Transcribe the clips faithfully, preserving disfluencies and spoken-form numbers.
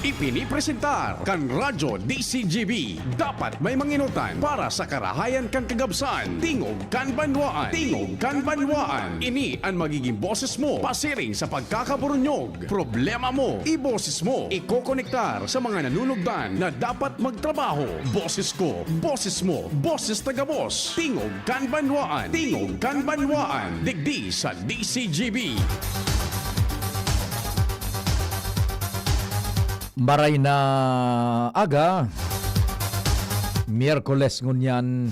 Ipinipresentar kan Radyo D C G B. Dapat may manginutan para sa karahayan kan kagabsan. Tingog kan banwaan. Tingog kan banwaan. Ini an magiging boses mo pasiring sa pagkakaburunyog. Problema mo, iboses mo. Ikokonektar sa mga nanunugdan na dapat magtrabaho. Boses ko, boses mo, boses taga-boss. Tingog kan banwaan. Tingog kan banwaan. Digdi sa D C G B. Maray na aga, Miyerkules ngunyan,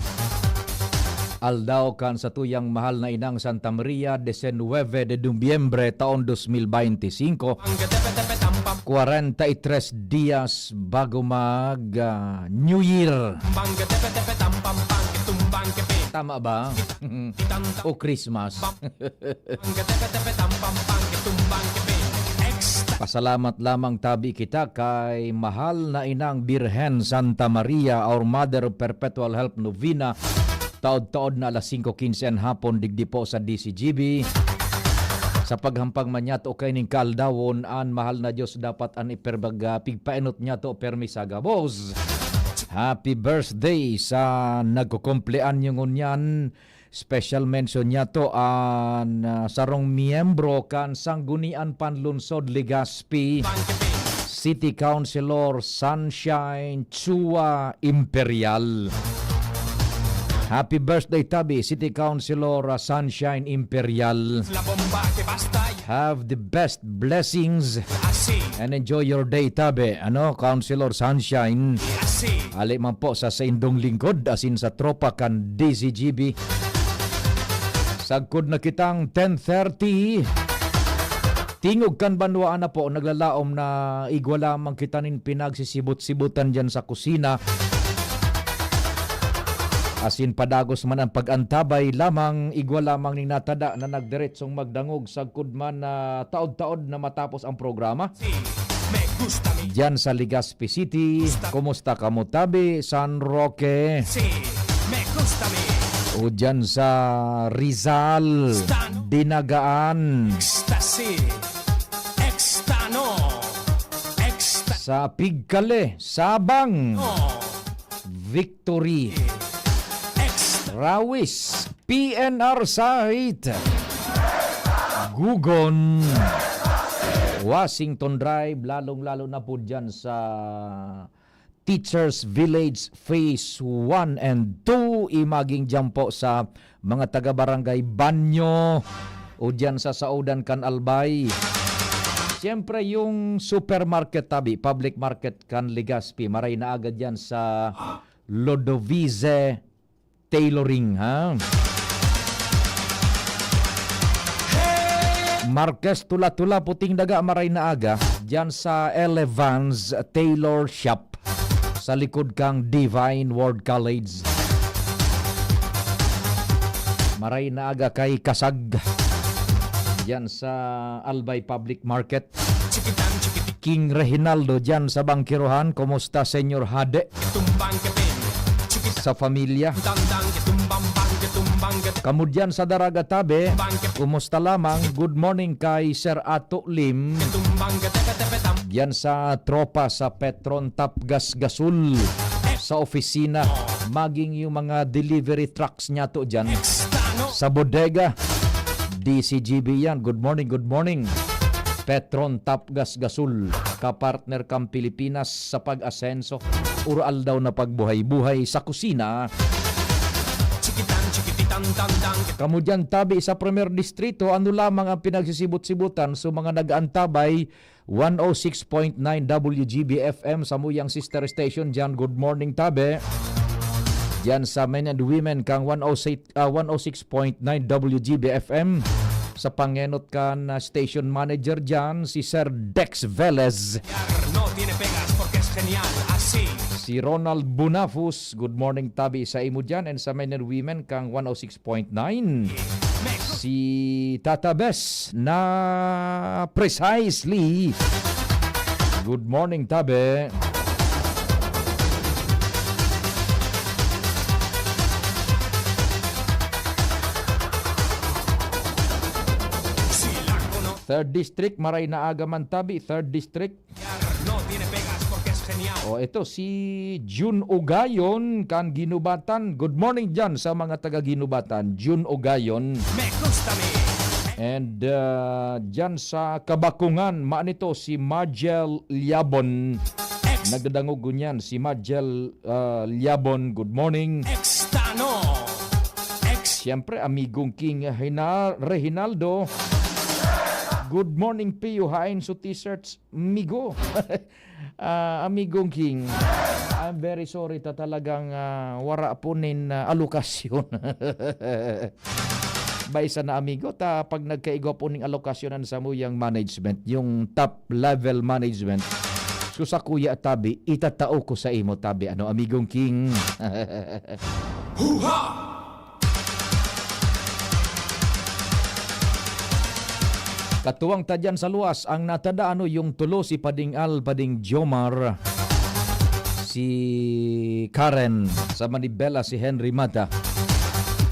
aldaw kan satuyang mahal na inang Santa Maria, diecinueve de Nobyembre, taon dos mil beintisinko. Kwarenta y tres dias bago mag, ah, New Year. Tama ba? O Christmas. Pasalamat lamang tabi kita kay mahal na inang Birhen Santa Maria, our Mother of Perpetual Help Novena, taod-taod na alas singko quince an hapon digdi po sa D C G B. Sa paghampang man niyato kaining kaaldawon, an mahal na Dios dapat an iperbag-, ah, pigpaenot niyato permi sa gabos. Happy birthday sa nagkukumpleanyo ngunyan. Special mention niyato an, ah, sarong miyembro kan Sangguniang Panlunsod Legazpi, City Councilor Sunshine Chua Imperial. Happy birthday, tabi, City Councilor, ah, Sunshine Imperial. Have the best blessings and enjoy your day, tabi. Ano, Councilor Sunshine? Ali man po sa saindong lingkod, asin sa tropa kan D C G B. Sagkod na kitang ten thirty. Tingog kan banwaan na po, naglalaom na igwa lamang kita nin pinagsisibot-sibutan diyan sa kusina. Asin padagos man ang pag-antabay lamang, igwa lamang ning natada na nagdiretsong magdangog sagkod man na taod-taod na matapos ang programa. Diyan sa Legazpi City, kumusta kamo tabi, San Roque? O diyan sa Rizal, Dinagaan. Sa Pigkale, Sabang. Victory. Rawis, P N R site. Gugon. Washington Drive, lalong-lalo na po dyan sa Teachers Village Phase one and two. Imaging dyan po sa mga taga-barangay Banyo o dyan sa Saodan kan Albay. Siyempre, yung supermarket tabi, public market kan Legazpi, maray na agad yan sa Lodovice Tailoring, ha? Marquez Tula-Tula, Puting Daga, maray na aga, dyan sa Elevans Tailor Shop, sa likod kang Divine Word College. Maray na aga kay Kasag, dyan sa Albay Public Market. King Reginaldo dyan sa Bangkirohan, kumusta, Senyor Hade? Sa pamilya. Kamu dyan sa Daraga Tabe, kumusta lamang? Good morning kay Sir Ato Lim. Dyan sa tropa sa Petron Tapgas Gasul, sa opisina. Maging yung mga delivery trucks niya to dyan. Sa bodega. D C G B yan. Good morning, good morning. Petron Tapgas Gasul, kapartner kang Pilipinas sa pag-asenso. Ura-aldaw na pagbuhay-buhay sa kusina. Kamu dyan tabi sa Primer Distrito, ano lamang ang pinagsisibot-sibutan sa mga nag-aantabay? One oh six point nine W G B F M, samuyang sister station dyan. Good morning, tabi. Dyan sa men and women kang one oh six, ah, one oh six point nine W G B F M. Sa pangenot kan, ah, station manager dyan, si Sir Dex Velez. No tiene pegas porque es genial, así. Si Ronald Bunafus, good morning, tabi, sa imo dyan. And sa men and women kang one oh six point nine. Si Tata Bes na precisely. Good morning, tabi. Third District, maray na aga man tabi, Third District. O, ito si Jun Ugayon kan Ginubatan. Good morning dyan sa mga taga Ginubatan. Jun Ugayon. Me gusta mi. And uh, dyan sa Kabakungan, maanito si Majel Liabon. Ex. Nagdadangog ngunyan si Majel uh, Liabon. Good morning. Ex Tano. Ex. Siyempre, amigong King Hina- Rehinaldo. Good morning, Pio. Hain su t-shirts, migo. Ah, amigong King, I'm very sorry ta talagang ah, wara po nin ah, alokasyon. Bay sana, amigo, ta pag nagkaigwa po ning alokasyon an samuyang management, yung top level management, so sa kuya tabi, itatao ko sa imo tabi, ano, amigong King? Huha! Katuwang ta dyan sa luwas, ang natada ano yung tulo si Pading Al, Pading Jomar, si Karen, sa Manibela si Henry Mata.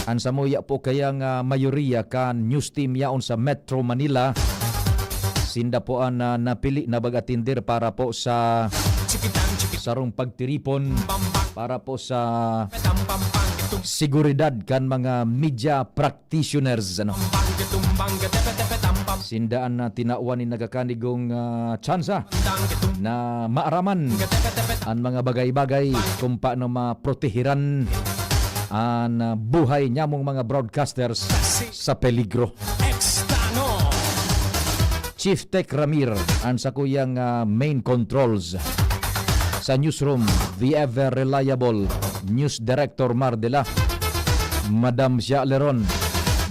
An samuya po kaya nga mayoriya kan news team yaon sa Metro Manila. Sinda po an ah, napili na mag-atindir para po sa Chikitan, chikitan, sarong pagtiripon bambang, para po sa petang, pampang, itum, seguridad kan mga media practitioners, ano. bang, itum, bang, tepe, tepe, tam, pam, Sinda an ah, tinawan ni nagakanigong ah, tsansa dang, itum, na maaraman tepe, tepe, an mga bagay-bagay kung paano maprotehiran an ah, buhay nyamong mga broadcasters sa peligro. Ex Tano. Chief Tech Ramir, an sakuyang ah, main controls. Sa newsroom, the ever reliable News Director Mardela, Madam Sia Leron,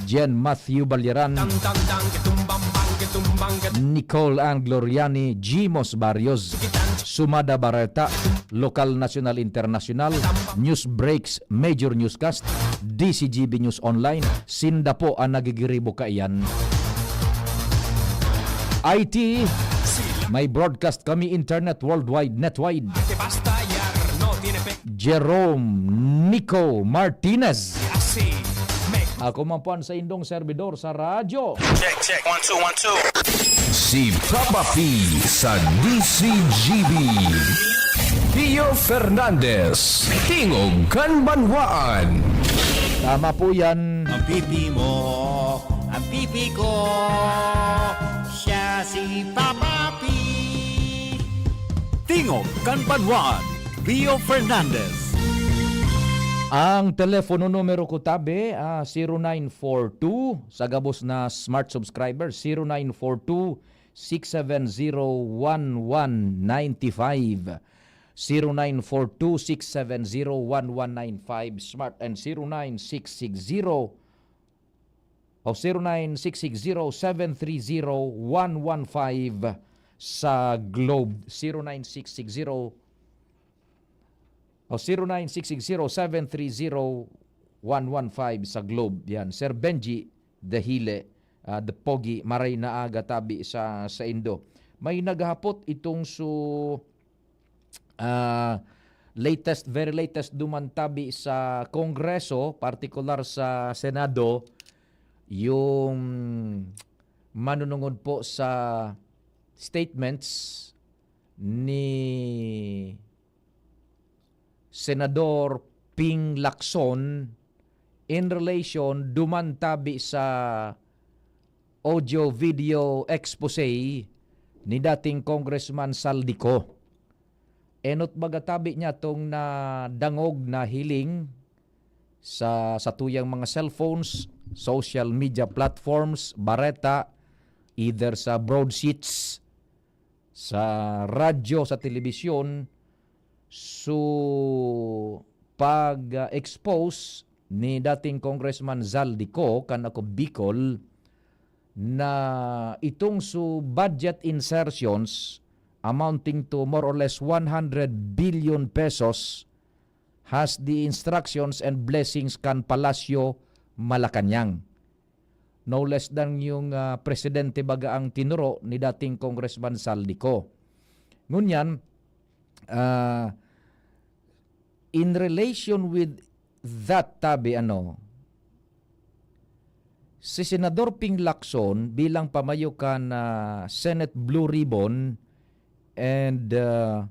Jen Matthew Balyaran, Dang, dang, dang, itum, bambang, itum, bang, itum, Nicole Ann Gloriani, Jimos Barrios, Sumada Bareta, Lokal, Nasyonal, Internasyonal, News Breaks, Major Newscast, D C G B News Online, sinda po an nagigiribo kaiyan. I T, may broadcast kami internet worldwide, netwide. Basta yar, no tiene pe. Jerome Nico Martinez. Así, me Ako man po ang sa indong servidor sa radyo. Check, check. One, two, one, two. Si Papa P sa D C G B. Pio Fernandez, Tingog kan Banwaan. Tama po yan. Ang pipi mo, ang pipi ko, siya si Papa P. Tingog kan Banwaan, Pio Fernandez. Ang telepono numero ko tabi, ah, zero nine four two, sa gabos na smart subscriber, zero nine four two, six seven zero, one one nine five. Zero nine four two, six seven zero, one one nine five, smart, and zero nine six six zero o zero nine six six zero, seven three zero, one one five sa Globe. Zero nine six six zero o zero nine six six zero, seven three zero, one one five sa Globe. Yan, Sir Benji Dahile, ah, The Pogi, maray na aga tabi sa, sa Indo. May naghapot itong su, ah, latest, very latest duman tabi sa Kongreso, partikular sa Senado, yung manunungod po sa statements ni Senador Ping Lacson in relation duman tabi sa audio-video expose ni dating Congressman Zaldy Co. Enot baga tabi niya tong nadangog na hiling sa satuyang mga cellphones, social media platforms, bareta, either sa broadsheets, sa radyo, sa telebisyon, so pag-expose ni dating Congressman Zaldy Co kan Ako Bicol na itong su budget insertions amounting to more or less one hundred billion pesos has the instructions and blessings kan Palasyo Malacañang. No less than yung ah, presidente baga ang tinuro ni dating Congressman Zaldy Co. Ngunyan, ah, in relation with that, tabi ano, si Senador Ping Lacson bilang pamayo kan ah, Senate Blue Ribbon and ah,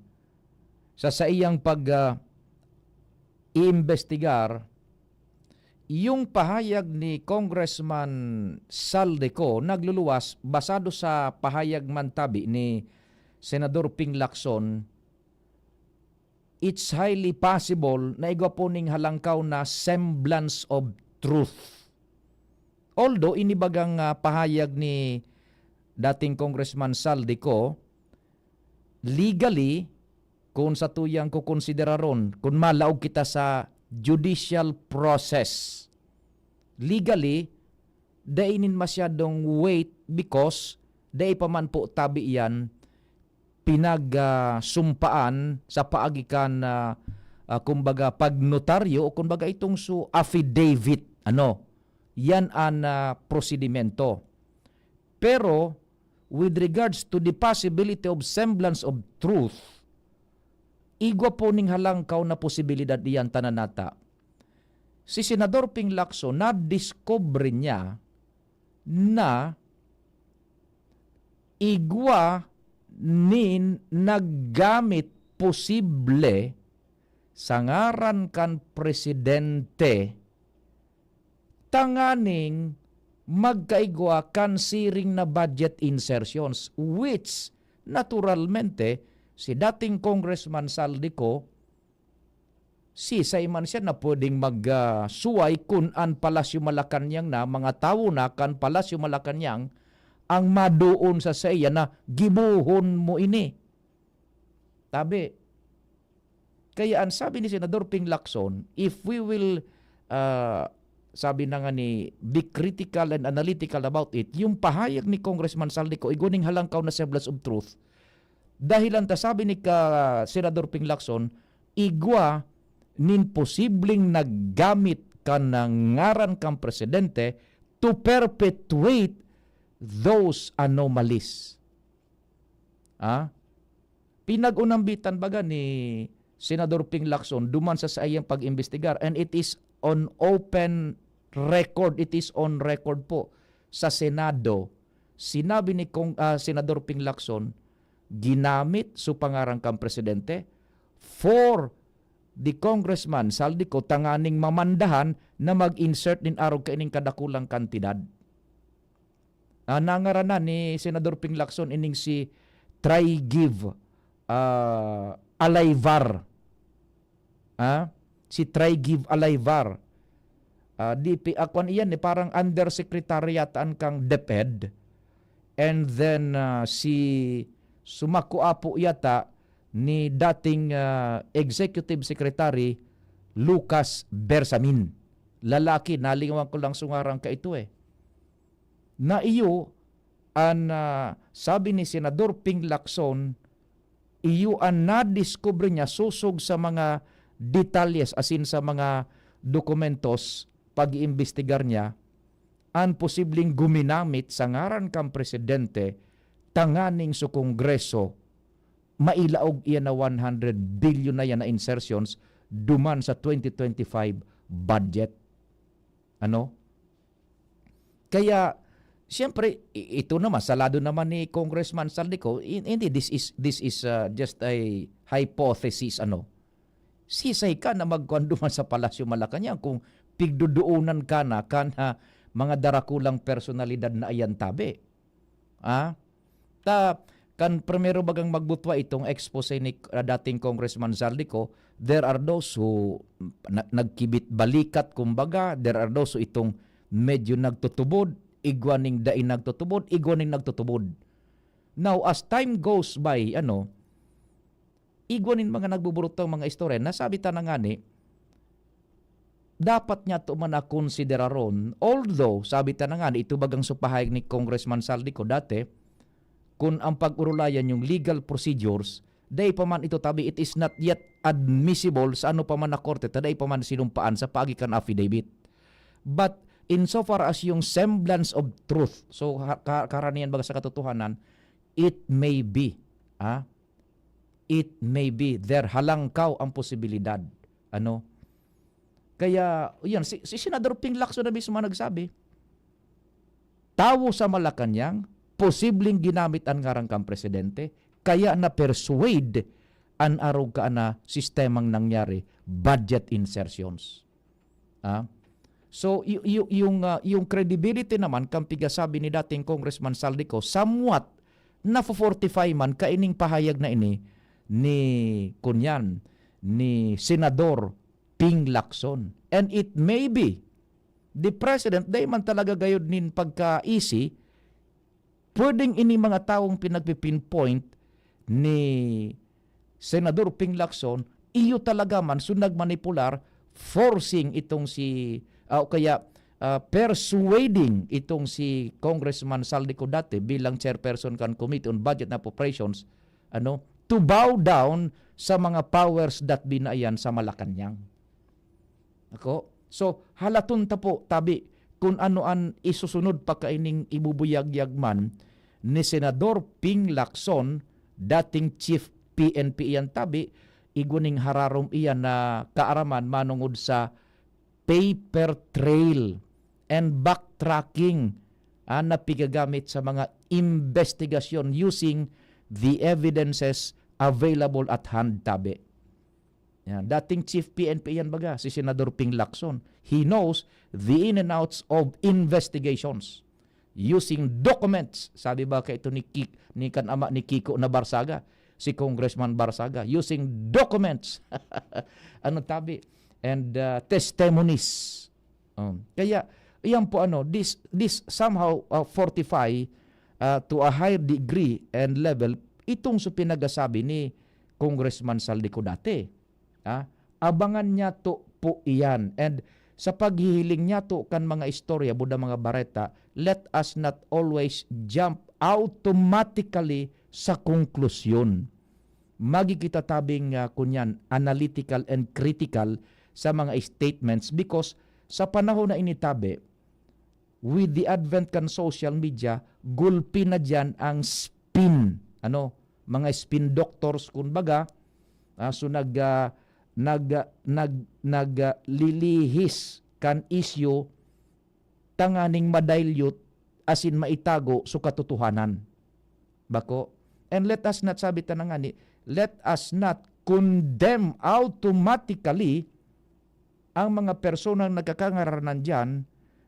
sa saiyang pag, ah, iimbestigar, yung pahayag ni Congressman Saldico nagluluwas basado sa pahayag man tabi ni Senador Ping Lacson, it's highly possible na igwa po ning halangkaw na semblance of truth. Although, inibagang, ah, pahayag ni dating Congressman Saldico, legally, kung sa tuyang kukonsideraron, kung malaog kita sa judicial process, legally, dai nin masyadong weight because dai pa man po tabi iyan pinagsumpaan sa paagi kan, ah, ah, kumbaga, pagnotaryo o kumbaga itong su affidavit. Ano? Yan an, ah, prosedimento. Pero, with regards to the possibility of semblance of truth, igwa po ning halangkaw na posibilidad iyan tanan nata. Si Senador Ping Lacson, nadiskubre niya na igwa nin naggamit posible sa ngaran kan presidente tanganing magkaigwa kan siring na budget insertions, which, naturalmente, si dating Congressman Saldico, sisay man siya na pwedeng mag, ah, suway kun an Palasyo Malacañang na, mga tawo na kan Palasyo Malacañang ang madoon sa saiya na gibohon mo ini. Tabi. Kaya an sabi ni Senador Ping Lacson, if we will, ah, sabi na nga ni, be critical and analytical about it, yung pahayag ni Congressman Saldico, igwa ning halangkaw na semblance of truth, dahilan ta, sabi ni ka Senador Ping Lacson, igwa nin posibleng naggamit kan ngaran kan presidente to perpetuate those anomalies. Ah? Pinag-unambitan baga ni Senador Ping Lacson duman sa saiyang pag-imbestigar, and it is on open record, it is on record po sa Senado. Sinabi ni Cong-, ah, Senador Ping Lacson, ginamit su pangaran kan presidente for the Congressman Saldico tanganing mamandahan na mag-insert nin arog kaining kadakulang kantidad. Ah, nangaranan ni Senador Ping Lacson ining si Trygiv, ah, Alayvar. Ah, si Trygiv Alayvar. Ah, D P, ah, kwan iyan eh, parang undersecretary yata an kang DepEd. And then, ah, si sumakua po yata ni dating, ah, Executive Secretary Lucas Bersamin. Lalaki, nalingawan ko lang su ngaran kaito eh. Na iyo an, ah, sabi ni Senador Ping Lacson, iyo an nadiskubre niya sosog sa mga detalyes, asin sa mga dokumentos, pag-iimbestigar niya, an posibleng guminamit sa ngaran kan presidente tanganing su Kongreso mailaog iyan na one hundred billion na yan na insertions duman sa twenty twenty-five budget. Ano? Kaya, siyempre, i-, ito naman, sa lado naman ni Congressman Saldico, in-, hindi, this is, this is, uh, just a hypothesis, ano. Sisay ka na magkuhan duman sa Palasyo Malacañang kung pigdodoonan ka na kan, ha, mga darakulang personalidad na ayan tabi. Ah? Ta, kan primero bagang magbutwa itong expose ni, ah, dating Congressman Saldico, there are those who na-, nagkibit balikat, kumbaga, there are those who itong medyo nagtutubod, igwa ning dai nagtutubod, igwa ning nagtutubod. Now, as time goes by, ano, igwa nin mga nagbuburutang mga istorya, nasabi ta na ngani, dapat niya to man na konsideraron. Although, sabi ta na ngani, ito bagang supahayag ni Congressman Saldico dati, kun ang pag-urulayan yung legal procedures, dai pa man ito tabi, it is not yet admissible sa ano pa man na korte, ta dai pa man sinumpaan sa paagi kan affidavit. But insofar as yung semblance of truth, so, ha-, ka-, karaniyan baga sa katotohanan, it may be, ah, it may be, there, halangkaw ang posibilidad. Ano? Kaya, yan, si, si Senador Ping Lacson na mismo ang nagsabi, tawo sa Malacañang, posibleng ginamit ang ngaran kan presidente, kaya na-persuade an arog ka na sistemang nangyari, budget insertions. Ah? So, y- y- yung, ah, yung credibility naman kan pigasabi ni dating Congressman Saldico, somewhat nafo-fortify man kaining pahayag na ini ni, kunyan, ni Senador Ping Lacson. And it may be, the president, dai man talaga gayod nin pagka-easy, pwedeng ini mga tawong pinagpipinpoint ni Senador Ping Lacson, iyo talaga man so nagmanipular, forcing itong si, ah, o kaya, ah, persuading itong si Congressman Saldico dati bilang chairperson kan Committee on Budget and Appropriations, ano, to bow down sa mga powers that be na iyan sa Malacañang. Ako? So, halaton ta po, tabi, kun ano an isusunod pa kaining ibubuyagyag man ni Senador Ping Lacson, dating Chief P N P iyan, tabi, igwa ning hararom iyan na kaaraman manongod sa paper trail and backtracking, ah, na pigagamit sa mga investigasyon using the evidences available at hand, tabi. Yan. Dating Chief P N P yan, baga, si Senador Ping Lacson. He knows the in and outs of investigations using documents. Sabi ba ka ito ni, Kik, ni kan ama ni Kiko na Barsaga, si Congressman Barsaga, using documents. Ano, tabi? And, uh, testimonies. Um, kaya, iyan po, ano, this, this somehow, uh, fortify, uh, to a higher degree and level itong so pinagasabi ni Congressman Saldico dati. Ah, abangan niyato po iyan. And sa paghihiling niyato kan mga istorya, buda mga bareta, let us not always jump automatically sa konklusyon. Magi kita tabing, ah, kunyan, analytical and critical sa mga statements because sa panahon na ini, tabi, with the advent kan social media, gulpi na diyan ang spin, ano, mga spin doctors, kumbaga, ah, so nag, ah, nag, ah, nag, nag, ah, lilihis kan isyu tanganing ma-dilute asin maitago so katotohanan. Bako. And let us not, sabi ta na ngani, let us not condemn automatically ang mga personang nagkakangaranan diyan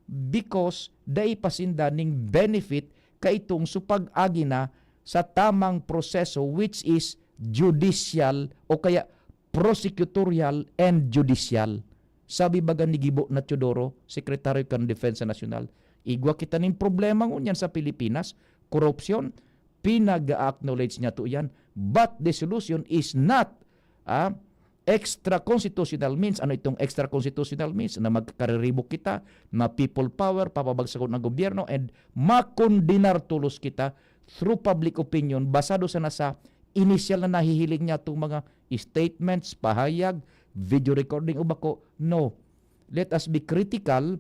because dai pa sinda ning benefit kaitong so pag-agi na sa tamang proseso, which is judicial o kaya prosecutorial and judicial. Sabi baga ni Gibo na Teodoro, Secretary kan Depensa Nasyonal, igwa kita ning problema ngunyan sa Pilipinas, korupsyon, pinag-a-acknowledge niyato iyan. But the solution is not, ah, extra-constitutional means. Ano itong extra-constitutional means? Na magkariribok kita, na people power, papabagsagon ang gobyerno, and makondenar tolos kita through public opinion, basado sana sa inisyal na nahihiling niyato mga statements, pahayag, video recording o bako. No. Let us be critical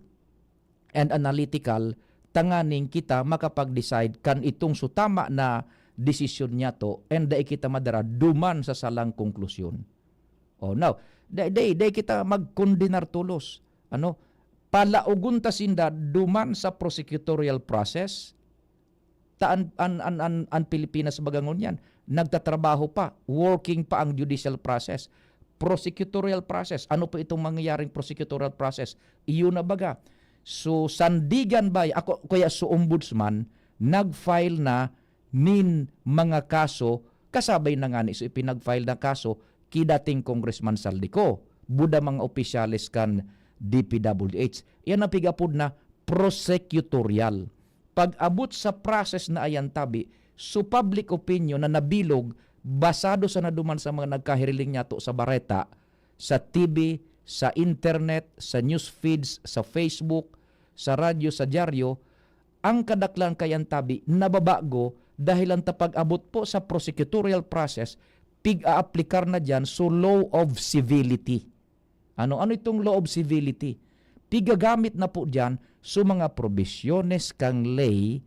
and analytical tanganing kita makapag-decide kan itong so tama na desisyon niyato and dai kita madara duman sa salang konklusyon. Oh, now, dai, dai, dai kita magkondenar tolos. Ano? Palaogon ta sinda duman sa prosecutorial process. Ta an, an, an, an, an Pilipinas baga ngunyan, nagtatrabaho pa, working pa ang judicial process, prosecutorial process. Ano po itong mangyayaring prosecutorial process? Iyon na baga. So, Sandiganbay, ako, kaya so ombudsman, nag-file na nin mga kaso, kasabay na ngani so ipinag-file na kaso ki dating Congressman Saldico, buda mga opisyales kan D P W H. Iyan ang pig-apod na prosecutorial. Pag-abot sa process na ayan tabi, so public opinion na nabilog, basado sa naduman sa mga nagkahiriling niyato sa bareta, sa T V, sa internet, sa news feeds, sa Facebook, sa radyo, sa dyaryo, ang kadaklan kayan tabi nababago dahil ang ta pag-abot po sa prosecutorial process, pig-aaplikar na diyan so law of civility. Ano, ano itong law of civility? Pigagamit na po diyan so mga probisyones kang ley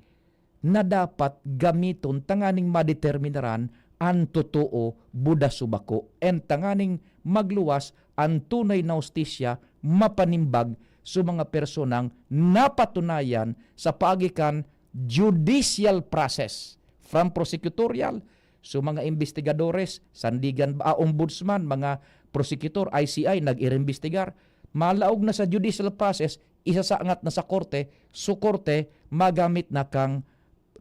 na dapat gamiton tanganing madeterminaran an totoo, buda so bako, and tanganing magluwas an tunay na hustisya, mapanimbag so mga personang napatunayan sa paagi kan judicial process, from prosecutorial, So, mga imbestigadores, sandigan ba, ah, ombudsman, mga prosecutor, I C I, nag-iimbestigar. Malaog na sa judicial process, isasangat na sa korte, so korte, magamit na kang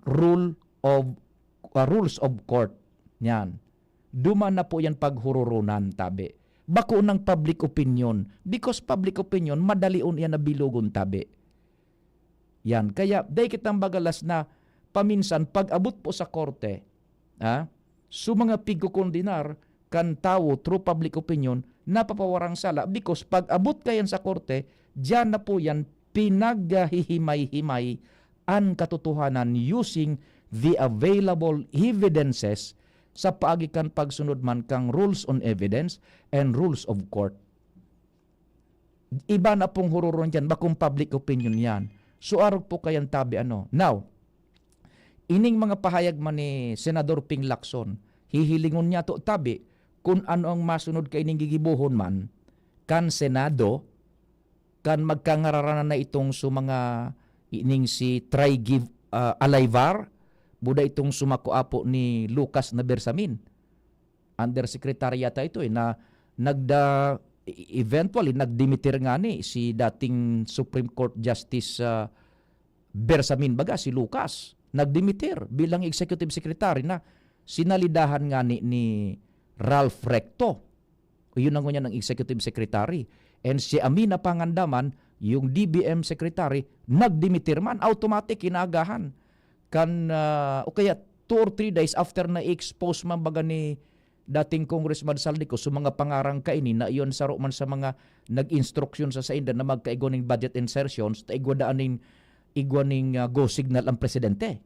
rule of, ah, rules of court. Yan. Duman na po yan paghururunan, tabi. Bako ng public opinion. Because public opinion, madali on yan na bilugon, tabi. Yan. Kaya, dai kitang bagalas na paminsan, pag-abot po sa korte, ha, so mga pigkukondenar kan tawo through public opinion, napapawarang sala because pag-abot kayan sa korte, diyan na po yan pinaghihimay-himay an katotohanan using the available evidences sa paagi kan pagsunod man kang rules on evidence and rules of court. Iba na pong hururon diyan, bakong public opinion yan. So, arog po kayan tabi, ano. Now, ining mga pahayag man ni Senador Ping Lacson, hihilingon niya to tabi kung ano ang masunod kaining gigibohon man kan Senado, kan magkangararanan na itong so mga ining si Try Give, ah, Alaivar, buda itong sumakoapo ni Lucas na Bersamin. Undersecretary yata ito eh, na nagda-, e-, eventually, nagdimitir nga ni si dating Supreme Court Justice, ah, Bersamin, baga, si Lucas. Nagdimitir bilang executive secretary na sinalidahan nga ni, ni Ralph Recto. Yun ang ngunyan ang executive secretary. And si Amina Pangandaman, yung D B M secretary, nagdimitir man. Automatic, inaagahan. Kan, ah, o kaya two or three days after na i-expose man baga ni dating Congressman Saldico, so mga pangarang kaini na iyon saro man sa mga nag-instruksyon sa sainda na magkaigwa ning budget insertions, ta igwa daan ning, igwa ning, ah, go signal ang presidente.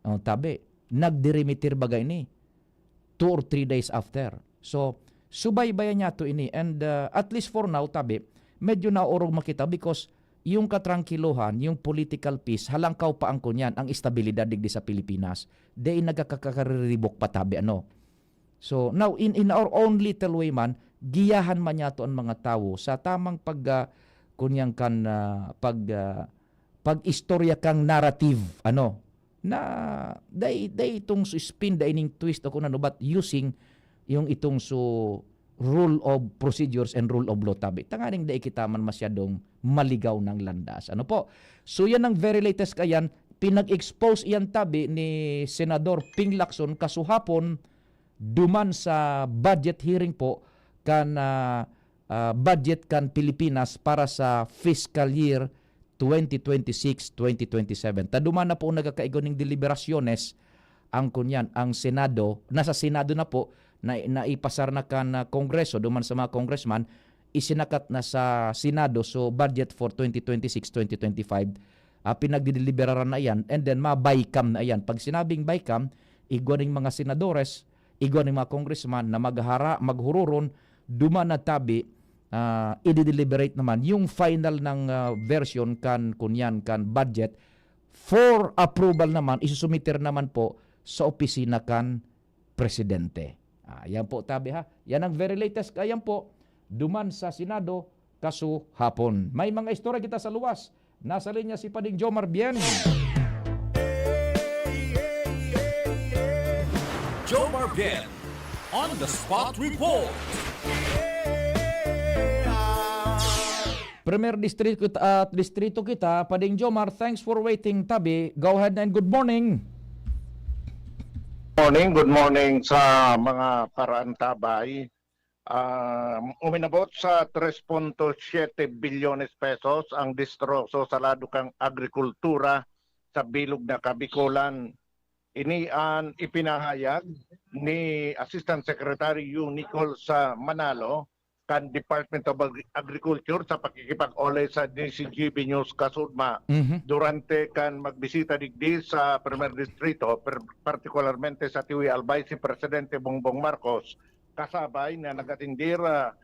Oh, tabi, nagdirimitir baga ini two or three days after. So, subaybayan niya to ini and, ah, at least for now, tabi, medyo naorog makita because yung katrangkilohan, yung political peace, halangkaw pa ang kunyan, ang estabilidad digdi sa Pilipinas. Dai nagkakakariribok pa tabi, ano. So, now, in, in our own little way man, giyahan man niya to ang mga tawo sa tamang pag, ah, kunyang kan, ah, pag, ah, pag-istorya kang narrative, ano, na dai, dai itong su-, spin, dai ning twist o kung ano, but using yung itong su-, rule of procedures and rule of law tabi. Tanganing dai kita man masyadong maligaw ng landas. Ano po? So yan ang very latest kayan. Pinag-expose iyan tabi ni Senador Ping Lacson kasuhapon duman sa budget hearing po kan, ah, ah, budget kan Pilipinas para sa fiscal year twenty twenty-six, twenty twenty-seven. Ta duman na po nagkakaigo ning deliberasyones ang kunyan, ang Senado, nasa Senado na po, na, naipasar na kan, ah, Kongreso, duman sa mga congressman, isinakat na sa Senado, so budget for twenty twenty-six, twenty twenty-five, ah, pinagdideliberaran na iyan, and then ma-BICAM na iyan. Pag sinabing BICAM, igwa ning mga senadores, igwa ning mga congressman na maghara-, maghururon, duman na tabi, ah, i-deliberate naman yung final ng, ah, version kan, kunyan, kan budget for approval naman, isusumiter naman po sa opisina kan presidente. Ah, yan po, tabi ha. Yan ang very latest. Ayan po, duman sa Senado, kasuhapon. May mga istorya kita sa luwas. Nasa linya si Pading Jomar Bien. Jomar Bien on the spot report. Primer distrito at distrito kita, Pading Jomar, thanks for waiting, tabi. Go ahead and good morning. Morning, good morning sa mga paraantabay. Ah, uminabot sa tres punto siyete bilyones pesos ang distroso sa lado kan agrikultura sa bilog na Kabikolan. Ini an ipinahayag ni Assistant Secretary Yu Nicole sa Manalo kan Department of Agri- Agriculture sa pakikipag-olay sa D C G B News Kasudma. Mhm. Durante kan magbisita digdi sa Primer Distrito, per- partikularmente sa Tiwi Albay, si Presidente Bongbong Marcos, kasabay na nag-atindir, ah,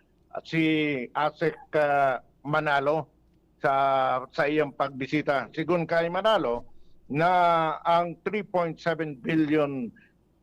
si ASEC, ah, Manalo sa, sa iyang pagbisita. Sigon kay Manalo na ang three point seven billion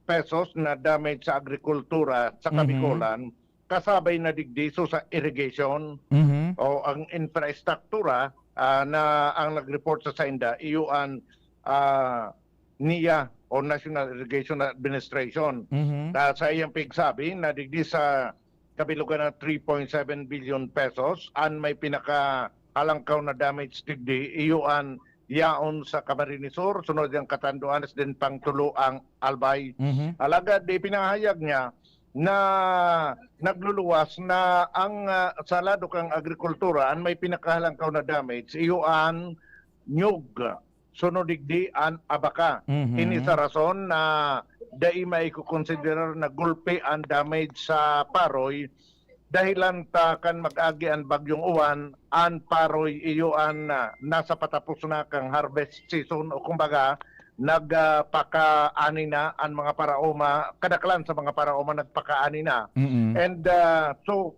pesos na damage sa agrikultura sa Mhm. Kabikolan, kasabay na digdi so sa irrigation Mhm. o ang infrastruktura, ah, na ang nag-report sa sainda, iyo an, ah, niya o National Irrigation Administration. Mhm. Na sa iyang pigsabi na digdi sa kabilugan ng three point seven billion pesos, an may pinakahalangkaw na damage digdi, iyo an yaon sa Camarines Sur, sunod yang Catanduanes, din pang tulo ang Albay. Mhm. Alagad ipinahayag niya na nagluluwas na ang, ah, sa lado kang agrikultura, an may pinakahalangkaw na damage, iyo an nyug, sunod digdi an abaka. Mhm. Ini sa rason na dai maikukonsiderar na gulpi an damage sa paroy, dahilan ta kan mag-agi an bagyong uwan, an paroy iyo an, ah, nasa patapos na kang harvest season, o kumbaga, nagpakaani na an mga paraoma, kadaklan sa mga paraoma nagpakaani na. Mm-mm. And, ah, so,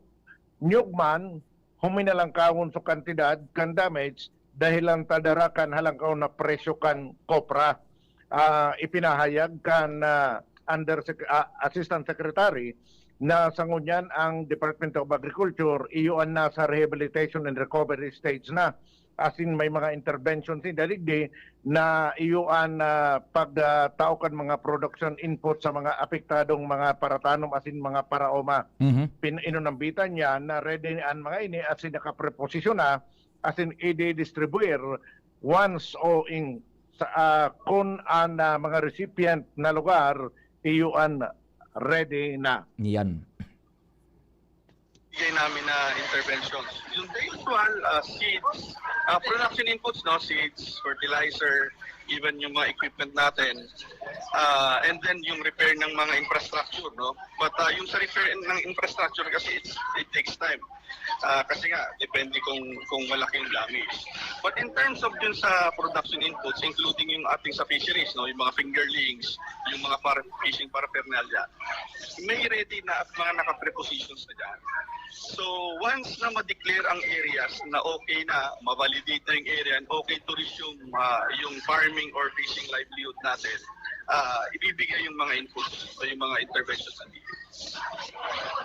nyug man, huminalangkawon sa kantidad kan damage, dahilan ta dara kan halangkaw na presyo kan kopra. Ah, ipinahayag kan, ah, under sec-, ah, Assistant Secretary na sa ngunyan ang Department of Agriculture, iyo an nasa rehabilitation and recovery stage na. Asin may mga intervention si daligdi na iyo an, ah, pagtao kan mga production input sa mga apektadong mga paratanom asin mga paraoma. Mhm. Pin-, inunambitan niya na ready an mga ini asin nakapreposisyon na, asin i-distribuir once o in sa, ah, kun an, ah, mga recipient na lugar iyo an ready na. Yan. Bigay namin na interventions. Yung the usual, ah, seeds, ah, production inputs, no, seeds, fertilizer, even yung mga equipment natin, ah, and then yung repair ng mga infrastructure, no. But, ah, yung sa repair ng infrastructure kasi, it's, it takes time. Ah, kasi nga, depende kung kung malaki yung damage. But in terms of dun sa production inputs, including yung ating sa fisheries, no, yung mga fingerlings, yung mga par- fishing paraphernalia, may ready na at mga naka-prepositions na dyan. So, once na ma-declare ang areas na okay na, ma-validate na yung area and okay to resume, ah, yung farming or fishing livelihood natin, ah, ibibigay yung mga inputs o yung mga interventions na needed.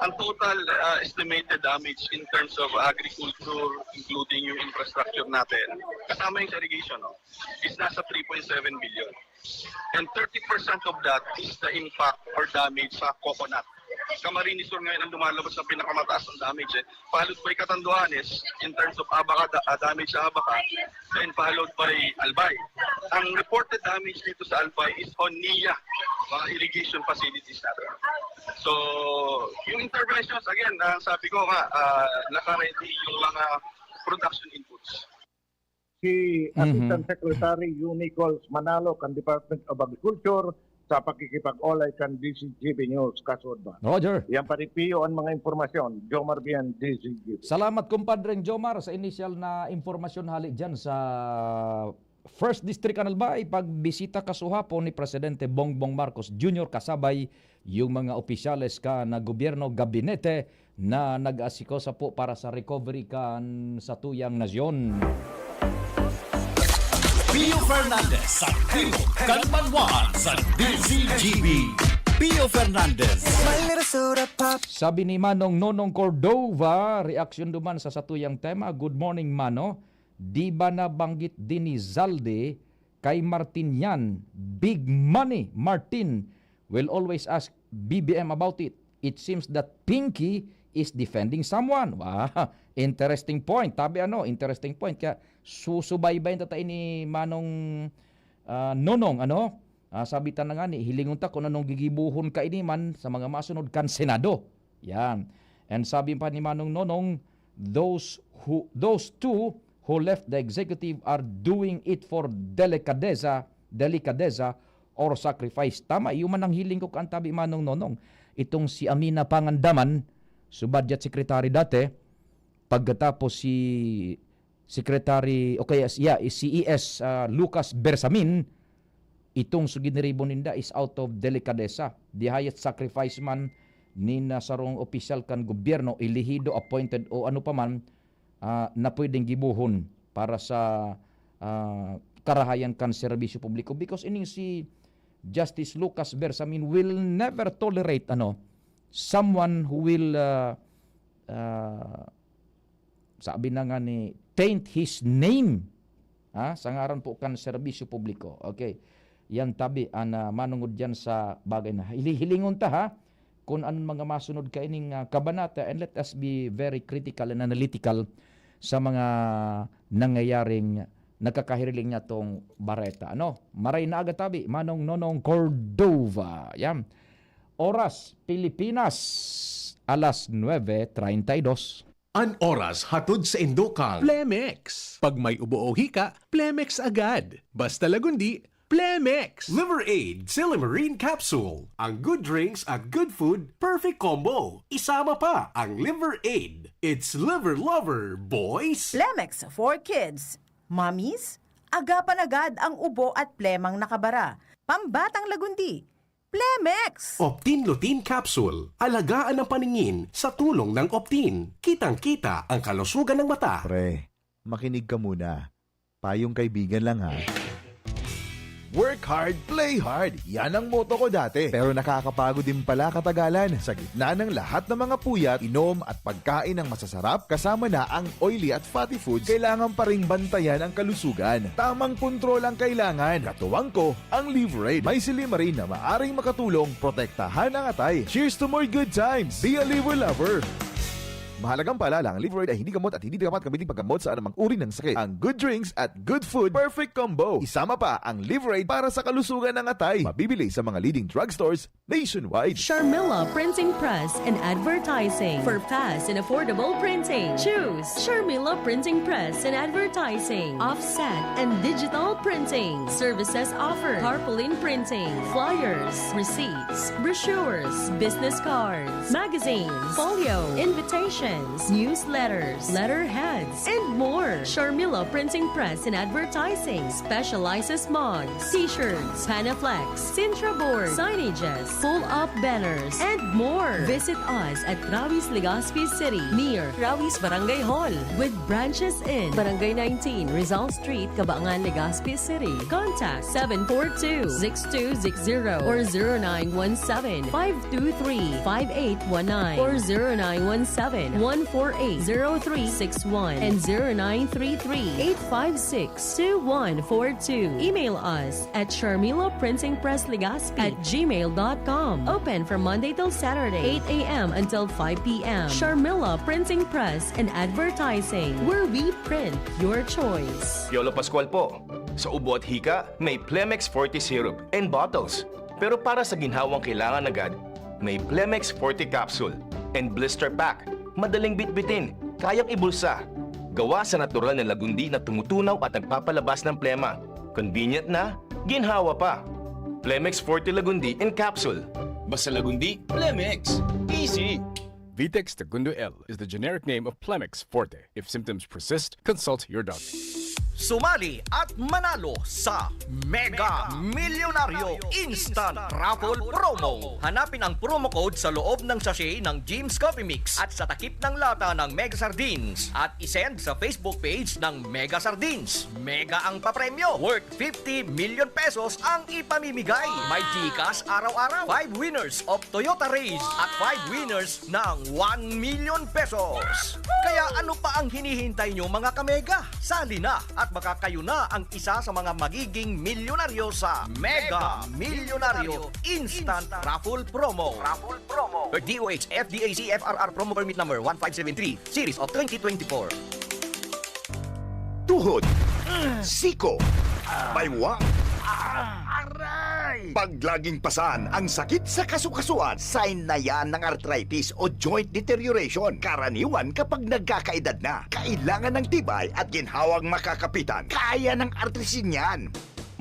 Ang total, ah, estimated damage in terms of agriculture, including yung infrastructure natin, kasama yung sa irrigation, no, is nasa three point seven billion. And thirty percent of that is the impact or damage sa coconut. Camarines Sur ngayon ang lumalabas na pinakamataas ang damage, eh. Followed by Catanduanes in terms of abaca, da- ah, damage sa abaca, then followed by Albay. Ang reported damage dito sa Albay is on NIA, mga irrigation facilities natin. So, yung interventions, again, ang sabi ko nga, ah, naka-ready yung mga production inputs. Si Mhm. Assistant Secretary Unicols Manalo kan Department of Agriculture sa pakikipag-olay kan D Z G B News, Kasudba. Roger. Yan pa rin, Pio, ang mga impormasyon. Jomar Bian, D Z G B. Salamat, kumpadreng Jomar, sa inisyal na impormasyon hali dyan sa First District kan Albay. Pagbisita kasuhapon ni Presidente Bongbong Marcos Junior kasabay yung mga opisyales kan gobyerno, gabinete na nag-aasikaso po para sa recovery kan satuyang nasyon. Pio Fernandez sa Timog kan Banwaan sa D Z G B. Pio Fernandez. My little soda pop. Sabi ni Manong Nonong Cordova, reaksyon duman sa satuyang tema. Good morning, Mano. Di ba nabanggit din ni Zaldi kay Martin yan? Big money, Martin. Will always ask B B M about it. It seems that Pinky is defending someone. Wow, interesting point. Tabi ano, interesting point. Kaya susubaybayan ta tayo ni Manong, ah, Nonong, ano? Ah, sabi ta na nga ni, hilingon ta kung anong gigibuhon kaini man sa mga masunod kan Senado. Yan. And sabi pa ni Manong Nonong, those who, those two who left the executive are doing it for delikadeza, delikadeza or sacrifice. Tama, iyo man ang hiling ko kan tabi Manong Nonong. Itong si Amina Pangandaman, so budget secretary dati, pagkatapos si Secretary, o kaya, yeah, si E S, ah, Lucas Bersamin, itong so giniribo ninda is out of delikadesa. The highest sacrifice man nin, ah, sarong opisyal kan gobyerno, elehido, appointed, o ano pa man, ah, na pwedeng gibuhon para sa, ah, karahayan kan serbisyo publiko. Because ining si Justice Lucas Bersamin will never tolerate, ano, someone who will, ah, ah, sabi na nga ni, taint his name, ha, sa ngaran po kan serbisyo publiko. Okay. Yan tabi an, ah, manungod diyan sa bagay na hili-, hilingon ta, ha, kun anong mga masunod kaining, ah, kabanata, and let us be very critical and analytical sa mga nangyayaring nakakahiriling niyatong bareta. Ano? Maray na aga tabi, Manong Nonong Cordova. Yan. Oras, Pilipinas, alas nuebe treinta y dos. An oras hatod saindo kan Plemex. Pag may ubo o hika, Plemex agad. Basta Lagundi, Plemex. Liver Aid, Silymarin Capsule. Ang good drinks at good food, perfect combo. Isama pa ang Liver Aid. It's Liver Lover, boys! Plemex for kids. Mommies, agapan agad ang ubo at plemang nakabara. Pambatang Lagundi, Plemex! Optin Lutein Capsule. Alagaan ang paningin sa tulong ng Optin. Kitang-kita ang kalusugan ng mata. Pre, makinig ka muna. Payong kaibigan lang, ha. Work hard, play hard. Yan ang motto ko dati. Pero nakakapagod din pala katagalan. Sa gitna ng lahat ng mga puyat, inom at pagkain ng masasarap, kasama na ang oily at fatty foods, kailangan pa ring bantayan ang kalusugan. Tamang kontrol ang kailangan. Katuwang ko, ang Liverade. May silymarin na maaring makatulong protektahan ang atay. Cheers to more good times! Be a Liver Lover! Mahalagang paalala, ang Liverade ay hindi gamot at hindi dapat gamitin paggamot sa anumang uri ng sakit. Ang good drinks at good food, perfect combo. Isama pa ang Liverade para sa kalusugan ng atay. Mabibili sa mga leading drugstores nationwide. Sharmila Printing Press and Advertising. For fast and affordable printing, choose Sharmila Printing Press and Advertising. Offset and digital printing. Services offered: tarpaulin printing, flyers, receipts, brochures, business cards, magazines, folio, invitations, newsletters, letterheads, and more. Sharmila Printing Press and Advertising specializes mugs, t-shirts, Panaflex, Sintra board, signages, pull-up banners, and more. Visit us at Rawi's, Legazpi City, near Rawi's Barangay Hall, with branches in Barangay nineteen, Rizal Street, Cabangan, Legazpi City. Contact seven four two, six two six zero or zero nine one seven, five two three, five eight one nine or zero nine one seven, one four eight, zero three six one and zero nine three three, eight five six, two one four two. Email us at Sharmila Printing Press Legazpi at gmail dot com. Open from Monday till Saturday, eight a.m. until five p.m. Sharmila Printing Press and Advertising, where we print your choice. Piolo Pascual po. Sa ubo at hika, may Plemex Forte Syrup and bottles. Pero para sa ginhawang kailangan agad, may Plemex Forte Capsule and Blister Pack. Madaling bitbitin, kayang ibulsa. Gawa sa natural na lagundi na tumutunaw at nagpapalabas ng plema. Convenient na, ginhawa pa. Plemex Forte Lagundi in Capsule. Basta Lagundi, Plemex. Easy! Vitex Segundo L is the generic name of Plemex Forte. If symptoms persist, consult your doctor. Sumali at manalo sa Mega Milyonaryo Instant Raffle Promo. Hanapin ang promo code sa loob ng sachet ng Jim's Coffee Mix at sa takip ng lata ng Mega Sardines at isend sa Facebook page ng Mega Sardines. Mega ang papremyo, worth fifty million pesos ang ipamimigay. May GCash araw-araw, five winners of Toyota Raize at five winners ng one million pesos. Kaya ano pa ang hinihintay nyo, mga kamega? Sali na at baka kayo na ang isa sa mga magiging milyonaryo sa Mega Milyonaryo Instant Raffle Promo. Raffle Promo. DOH FDAC FRR Promo Permit Number one five seven three, Series of twenty twenty-four. Tuhod, siko, baywang, aray! Paglaging pasan ang sakit sa kasukasuan, sign na yan ng arthritis o joint deterioration. Karaniwan kapag nagkakaedad na, kailangan ng tibay at ginhawang makakapitan. Kaya ng Artrisin yan.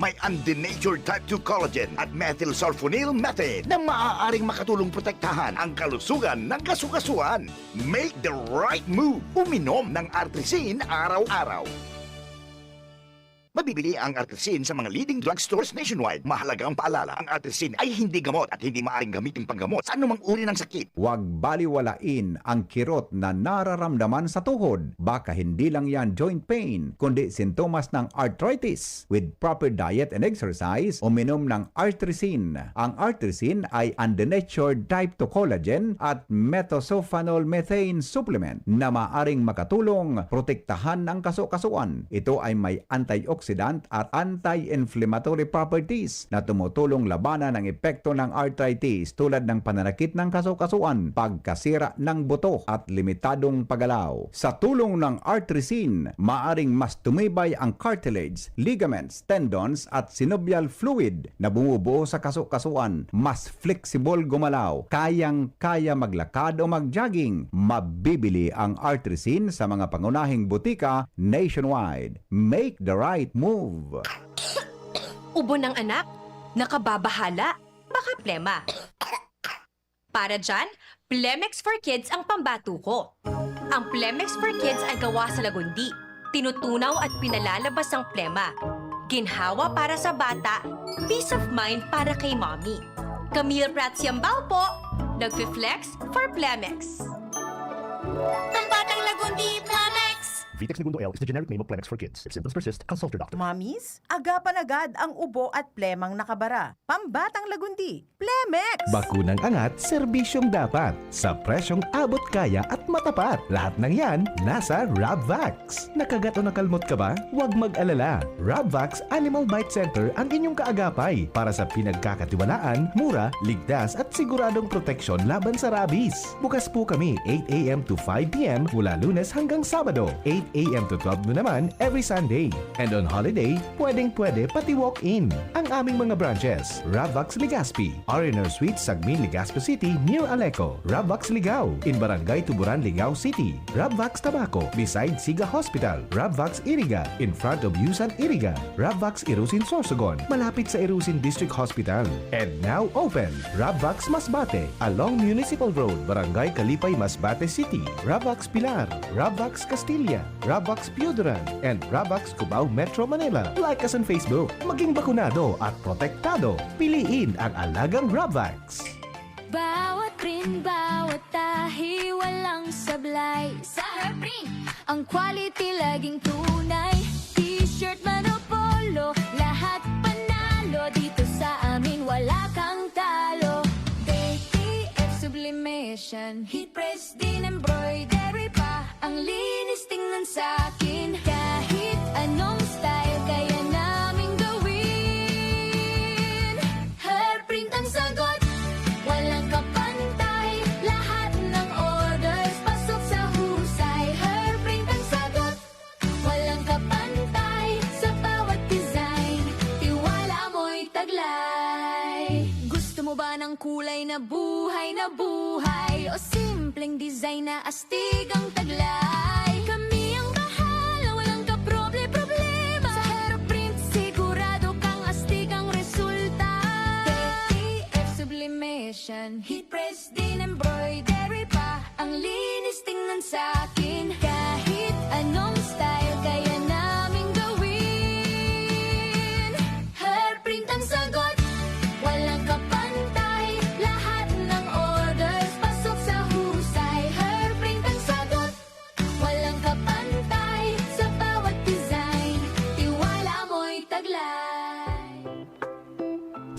May undenatured type two collagen at methylsulfonyl methane na maaaring makatulong protektahan ang kalusugan ng kasukasuan. Make the right move. Uminom ng Artrisin araw-araw. Mabibili ang Artrisin sa mga leading drugstores nationwide. Mahalagang paalala, ang Artrisin ay hindi gamot at hindi maaaring gamitin panggamot sa anumang uri ng sakit. Huwag baliwalain ang kirot na nararamdaman sa tuhod. Baka hindi lang yan joint pain, kundi sintomas ng arthritis. With proper diet and exercise, uminom ng Artrisin. Ang Artrisin ay undenatured type two collagen at methylsulfonyl methane supplement na maaring makatulong protektahan ang kasukasuan. Ito ay may antioxidant antioxidant at anti-inflammatory properties na tumutulong labanan ang epekto ng arthritis tulad ng pananakit ng kasukasuan, pagkasira ng buto at limitadong paggalaw. Sa tulong ng Artrisin, maaring mas tumibay ang cartilage, ligaments, tendons at synovial fluid na bumubuo sa kasukasuan, mas flexible gumalaw, kayang-kaya maglakad o mag-jogging. Mabibili ang Artrisin sa mga pangunahing butika nationwide. Make the right move! Ubo ng anak? Nakababahala? Baka plema. Para dyan, Plemex for Kids ang pambato ko. Ang Plemex for Kids ay gawa sa lagundi. Tinutunaw at pinalalabas ang plema. Ginhawa para sa bata, peace of mind para kay mommy. Camille Prats Yambao po, nagfi-flex for Plemex. Pambatang Lagundi, Plemex! Vitex Negundo L is the generic name of Plemex for kids. If symptoms persist, consult your doctor. Mommies, agapan agad ang ubo at plemang nakabara. Pambatang Lagundi, Plemex! Bakunang angat, serbisyong dapat. Sa presyong abot kaya at matapat. Lahat ng yan, nasa Rabvax. Nakagat o nakalmot ka ba? Huwag mag-alala. Rabvax Animal Bite Center ang inyong kaagapay para sa pinagkakatiwalaan, mura, ligtas at siguradong proteksyon laban sa rabies. Bukas po kami eight a.m. to five p.m. mula Lunes hanggang Sabado, eight a.m. to twelve noon naman every Sunday. And on holiday, pwedeng-pwede pati walk-in. Ang aming mga branches, Rabvax Legazpi, R and R Suite, Sagmin, Legazpi City, near Aleco, Rabvax Ligao, in Barangay Tuburan, Ligao City, Rabvax Tabaco, beside Siga Hospital, Rabvax Iriga, in front of Yusan Iriga, Rabvax Irusin Sorsogon, malapit sa Irusin District Hospital. And now open, Rabvax Masbate, along Municipal Road, Barangay Kalipay, Masbate City, Rabvax Pilar, Rabvax Castilla, Rabvax Pioduran, and Rabvax Cubao, Metro Manila. Like us on Facebook. Maging bakunado at protektado. Piliin ang alagang Rabvax. Bawat print, bawat tahi, walang sablay. Sa Hairprint, ang quality laging tunay. T-shirt man o polo, lahat panalo. Dito sa amin, wala kang talo. K T F Sublimation, heat press din embroidery pa. Ang linis tingnan sa akin. Kahit anong style, kaya naming gawin. Hairprint ang sagot, walang kapantay. Lahat ng orders pasok sa husay. Hairprint ang sagot, walang kapantay. Sa bawat design, tiwala mo'y taglay. Gusto mo ba ng kulay na buhay na buhay? O simpleng design na astig ang taglay? Kami ang bahala, walang kaproble-problema. Sa Hairprint, sigurado kang astig ang resulta. K T F Sublimation, heat press din embroidery pa. Ang linis tingnan sa akin. Kahit anong style, kaya naming gawin. Hairprint ang sagot, walang kapantay. Lahat ng orders pasok sa husay. Hairprint ang sagot, walang kapantay. Sa bawat design, tiwala mo'y taglay.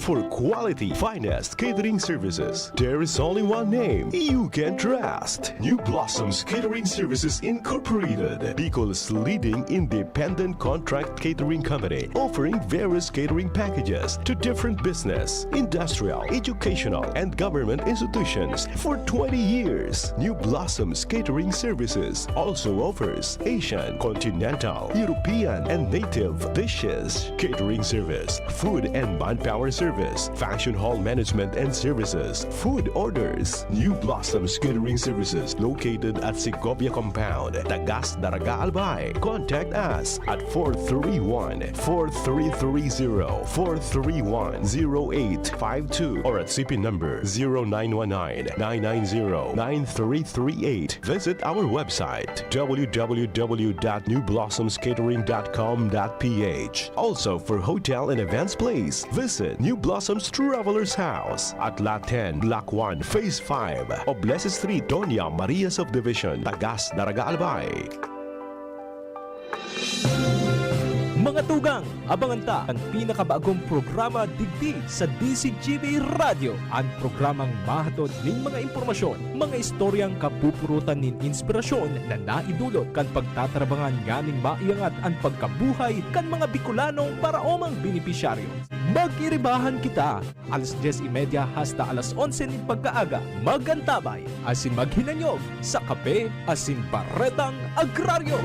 For quality, finest catering services, there is only one name you can trust. New Blossoms Catering Services Incorporated, Bicol's leading independent contract catering company, offering various catering packages to different business, industrial, educational, and government institutions for twenty years. New Blossoms Catering Services also offers Asian, continental, European, and native dishes, catering service, food and manpower service, function hall management and services, food orders. New Blossoms Catering Services located at Segovia Compound, Tagas, Daraga, Albay. Contact us at four three one, four three three zero, four three one, zero eight five two or at C P number zero nine one nine, nine nine zero, nine three three eight. Visit our website, w w w dot new blossoms catering dot com dot p h. Also, for hotel and events, please visit New Blossoms Travelers House at Lot ten, Block one, Phase five, Oblese Street, Doña Maria Subdivision, Tagas, Daraga, Albay. Mga Tugang, abangan ta an pinakabagong programa digdi sa D Z G B Radyo, an programang mahatod nin mga impormasyon, mga istoryang kapupurutan nin inspirasyon na naidulot kan pagtatarabangan nganing maiangat an pagkabuhay kan mga Bicolanong paraomang benepisyaryo. Mag-iribahan kita, alas dyes y media hasta alas onse nin pagkaaga. Mag-antabay asin maghinanyog sa Kape asin Baretang Agraryo.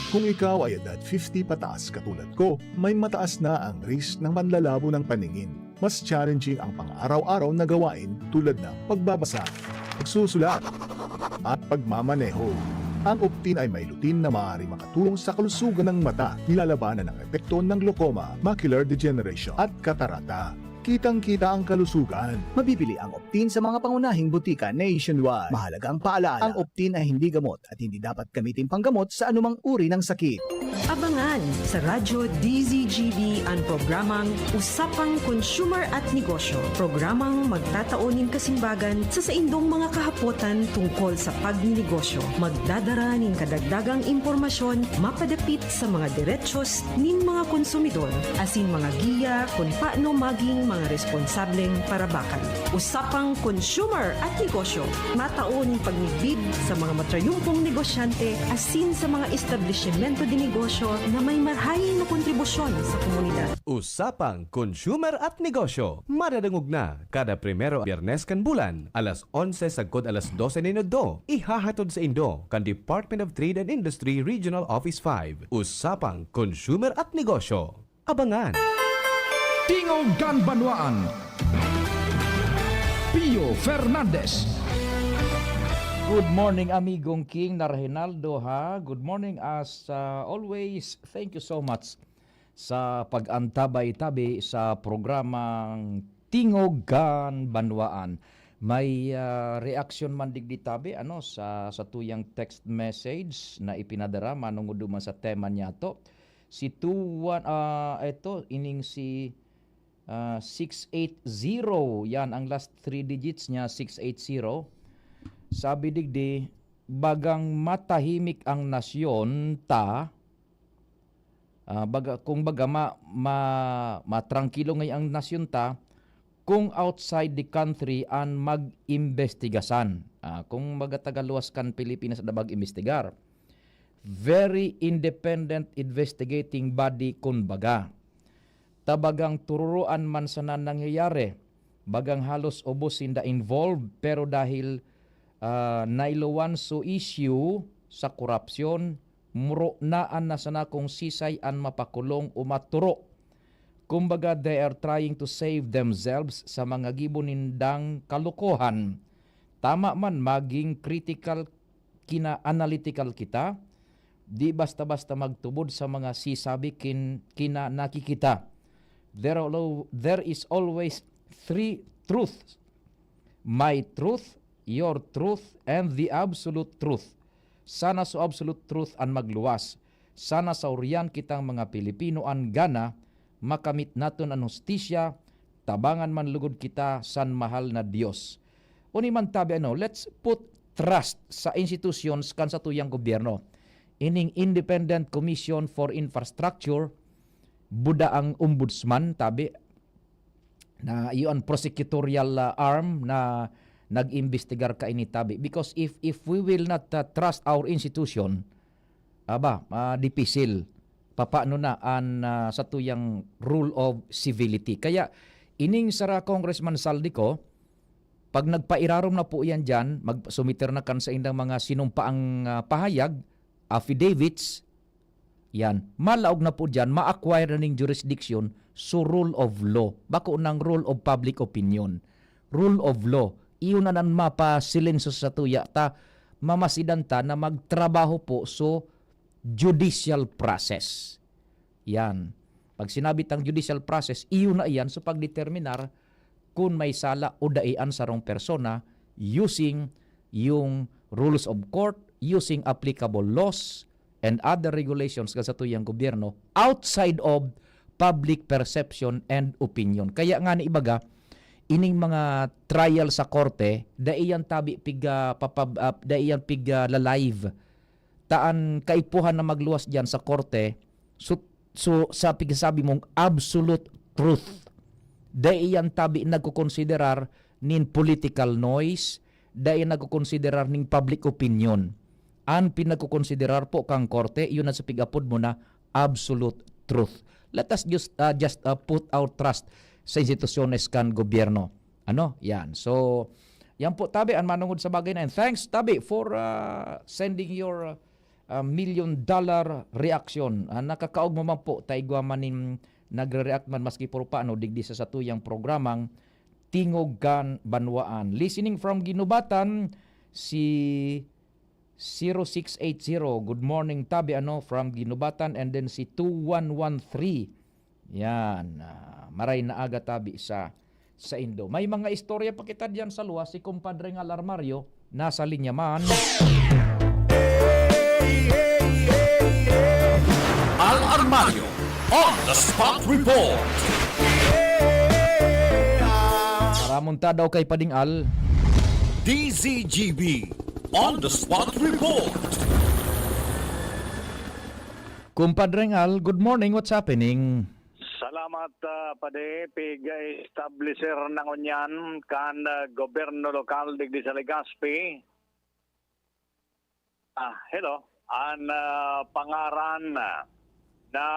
Kung ikaw ay edad fifty pataas katulad ko, may mataas na ang risk ng panlalabo ng paningin. Mas challenging ang pang-araw-araw na gawain tulad ng pagbabasa, pagsusulat, at pagmamaneho. Ang Optin ay may lutein na maaaring makatulong sa kalusugan ng mata, nilalabanan ang epekto ng glaucoma, macular degeneration, at katarata. Kitang-kita ang kalusugan. Mabibili ang Optin sa mga pangunahing butika nationwide. Mahalagang paalaala, ang Optin ay hindi gamot at hindi dapat gamitin panggamot sa anumang uri ng sakit. Abangan sa Radyo D Z G B an programang Usapang Consumer at Negosyo, programang magtatao nin kasimbagan sa saindong mga kahapotan tungkol sa pagninegosyo. Magdadara nin kadagdagang impormasyon mapadapit sa mga derechos nin mga konsumidor, asin mga giya kun paano maging mga responsableng parabakan. Usapang Consumer at Negosyo, matao nin pagmidbid sa mga matrayumpong negosyante asin sa mga establisimento de negosyo na may marahay na kontribusyon sa komunidad. Usapang Consumer at Negosyo, madadangog na kada primero Biyernes kan bulan, alas onse sagkod alas dose nin udto. Ihahatod saindo kan Department of Trade and Industry Regional Office five. Usapang Consumer at Negosyo. Abangan! Tingog kan Banwaan, Pio Fernandez. Good morning, amigong King na Reginaldo, ha? Good morning as, ah, always. Thank you so much sa pag-antabay tabi sa programang Tingog kan Banwaan. May, ah, reaksyon man digdi tabi, ano, sa, sa tuyang text message na ipinadara manungod duman sa tema niyato. Si two one, ah, eto, ining si, ah, six eight zero. Yan, ang last three digits niya, six eight zero. Sabi digdi, "Bagang matahimik ang nasyon ta, ah, baga, kung baga ma-, ma-, matrangkilo ngay ang nasyon ta, kung outside the country an mag-imbestigasan." Ah, kung baga taga luwas kan Pilipinas na mag-imbestigar. Very independent investigating body, kun baga. Ta bagang tururoan man sana nangyayari, bagang halos ubos sinda involved, pero dahil, ah, nailowan so issue sa korupsyon, muro naan na sana kung sisay an mapakulong o maturo. Kumbaga, they are trying to save themselves sa mga gibo nindang kalokohan. Tama man, maging critical, kina-analytical kita, di basta-basta magtubod sa mga sisabi kin-, kina nakikita. There, al-, there is always three truths. My truth, your truth, and the absolute truth. Sana so absolute truth an magluwas. Sana sauriyan kitang mga Pilipino an gana makamit naton an hustisya, tabangan man lugod kita san mahal na Dios. Uni man tabi ano, let's put trust sa institutions kan satuyang gobyerno. Ining Independent Commission for Infrastructure, buda ang ombudsman, tabi, na iyo an prosecutorial, ah, arm na nag-imbestigar kaini tabi. Because if, if we will not, ah, trust our institution, aba, ah, dipisil. Papaano na an, ah, satuyang rule of civility? Kaya ining sara Congressman Zaldy ko, pag nagpairarom na po yan diyan, mag-, sumiter na kan saindang mga sinumpaang, ah, pahayag, affidavits, yan, malaog na po diyan, ma-acquire na ning jurisdiction so rule of law, bako nang rule of public opinion. Rule of law, iyo na nan mapasilenso sa tuya ta mamasidan ta na magtrabaho po so judicial process. Yan. Pag sinabi tang judicial process, iyo na iyan sa pagdeterminar kun may sala o dai an sarong persona using yung rules of court, using applicable laws and other regulations kan satuyang gobyerno outside of public perception and opinion. Kaya nga ni ibaga, ining mga trial sa korte, dai yan tabi pig, ah, papab-, ah, dai yan pig, ah, la-live. Ta an kaipuhan na magluwas diyan sa korte, So, so sa pigsasabi mong absolute truth, dai iyan tabi nagkokonsiderar nin political noise, dai iyan nagkokonsiderar ning public opinion. An pinagkokonsiderar po kang korte, yun ang sa pig-apod mo na absolute truth. Let us just, ah, just, ah, put our trust sa institusyones kan gobyerno. Ano? Yan. So, yan po, tabi, ang manungod sa bagay na yan. Thanks, tabi, for, ah, sending your, ah, million dollar reaction. Ah, nakakaog mo man po, ta igwa man nin nagre-react man maski puro paano, digdi sa satuyang programang Tingog kan Banwaan. Listening from Guinobatan, si zero six eight zero. Good morning, tabi, ano, from Guinobatan. And then si two one one three. Yan. Ah, maray na aga, tabi, sa, sa Indo. May mga istorya pa kita diyan sa luwas. Si Compadre Ngal Armario, nasa linya man. Al Armario, on the spot report. Paramon ta daw kay Pading Al. D Z G B, on the spot report. Kumpadre Ngal, good morning. What's happening? Salamat, ah, Padi. Pig-establisher na ngunyan kan, ah, gobyerno lokal digdi sa Legazpi. Ah, hello. An, ah, pangaran na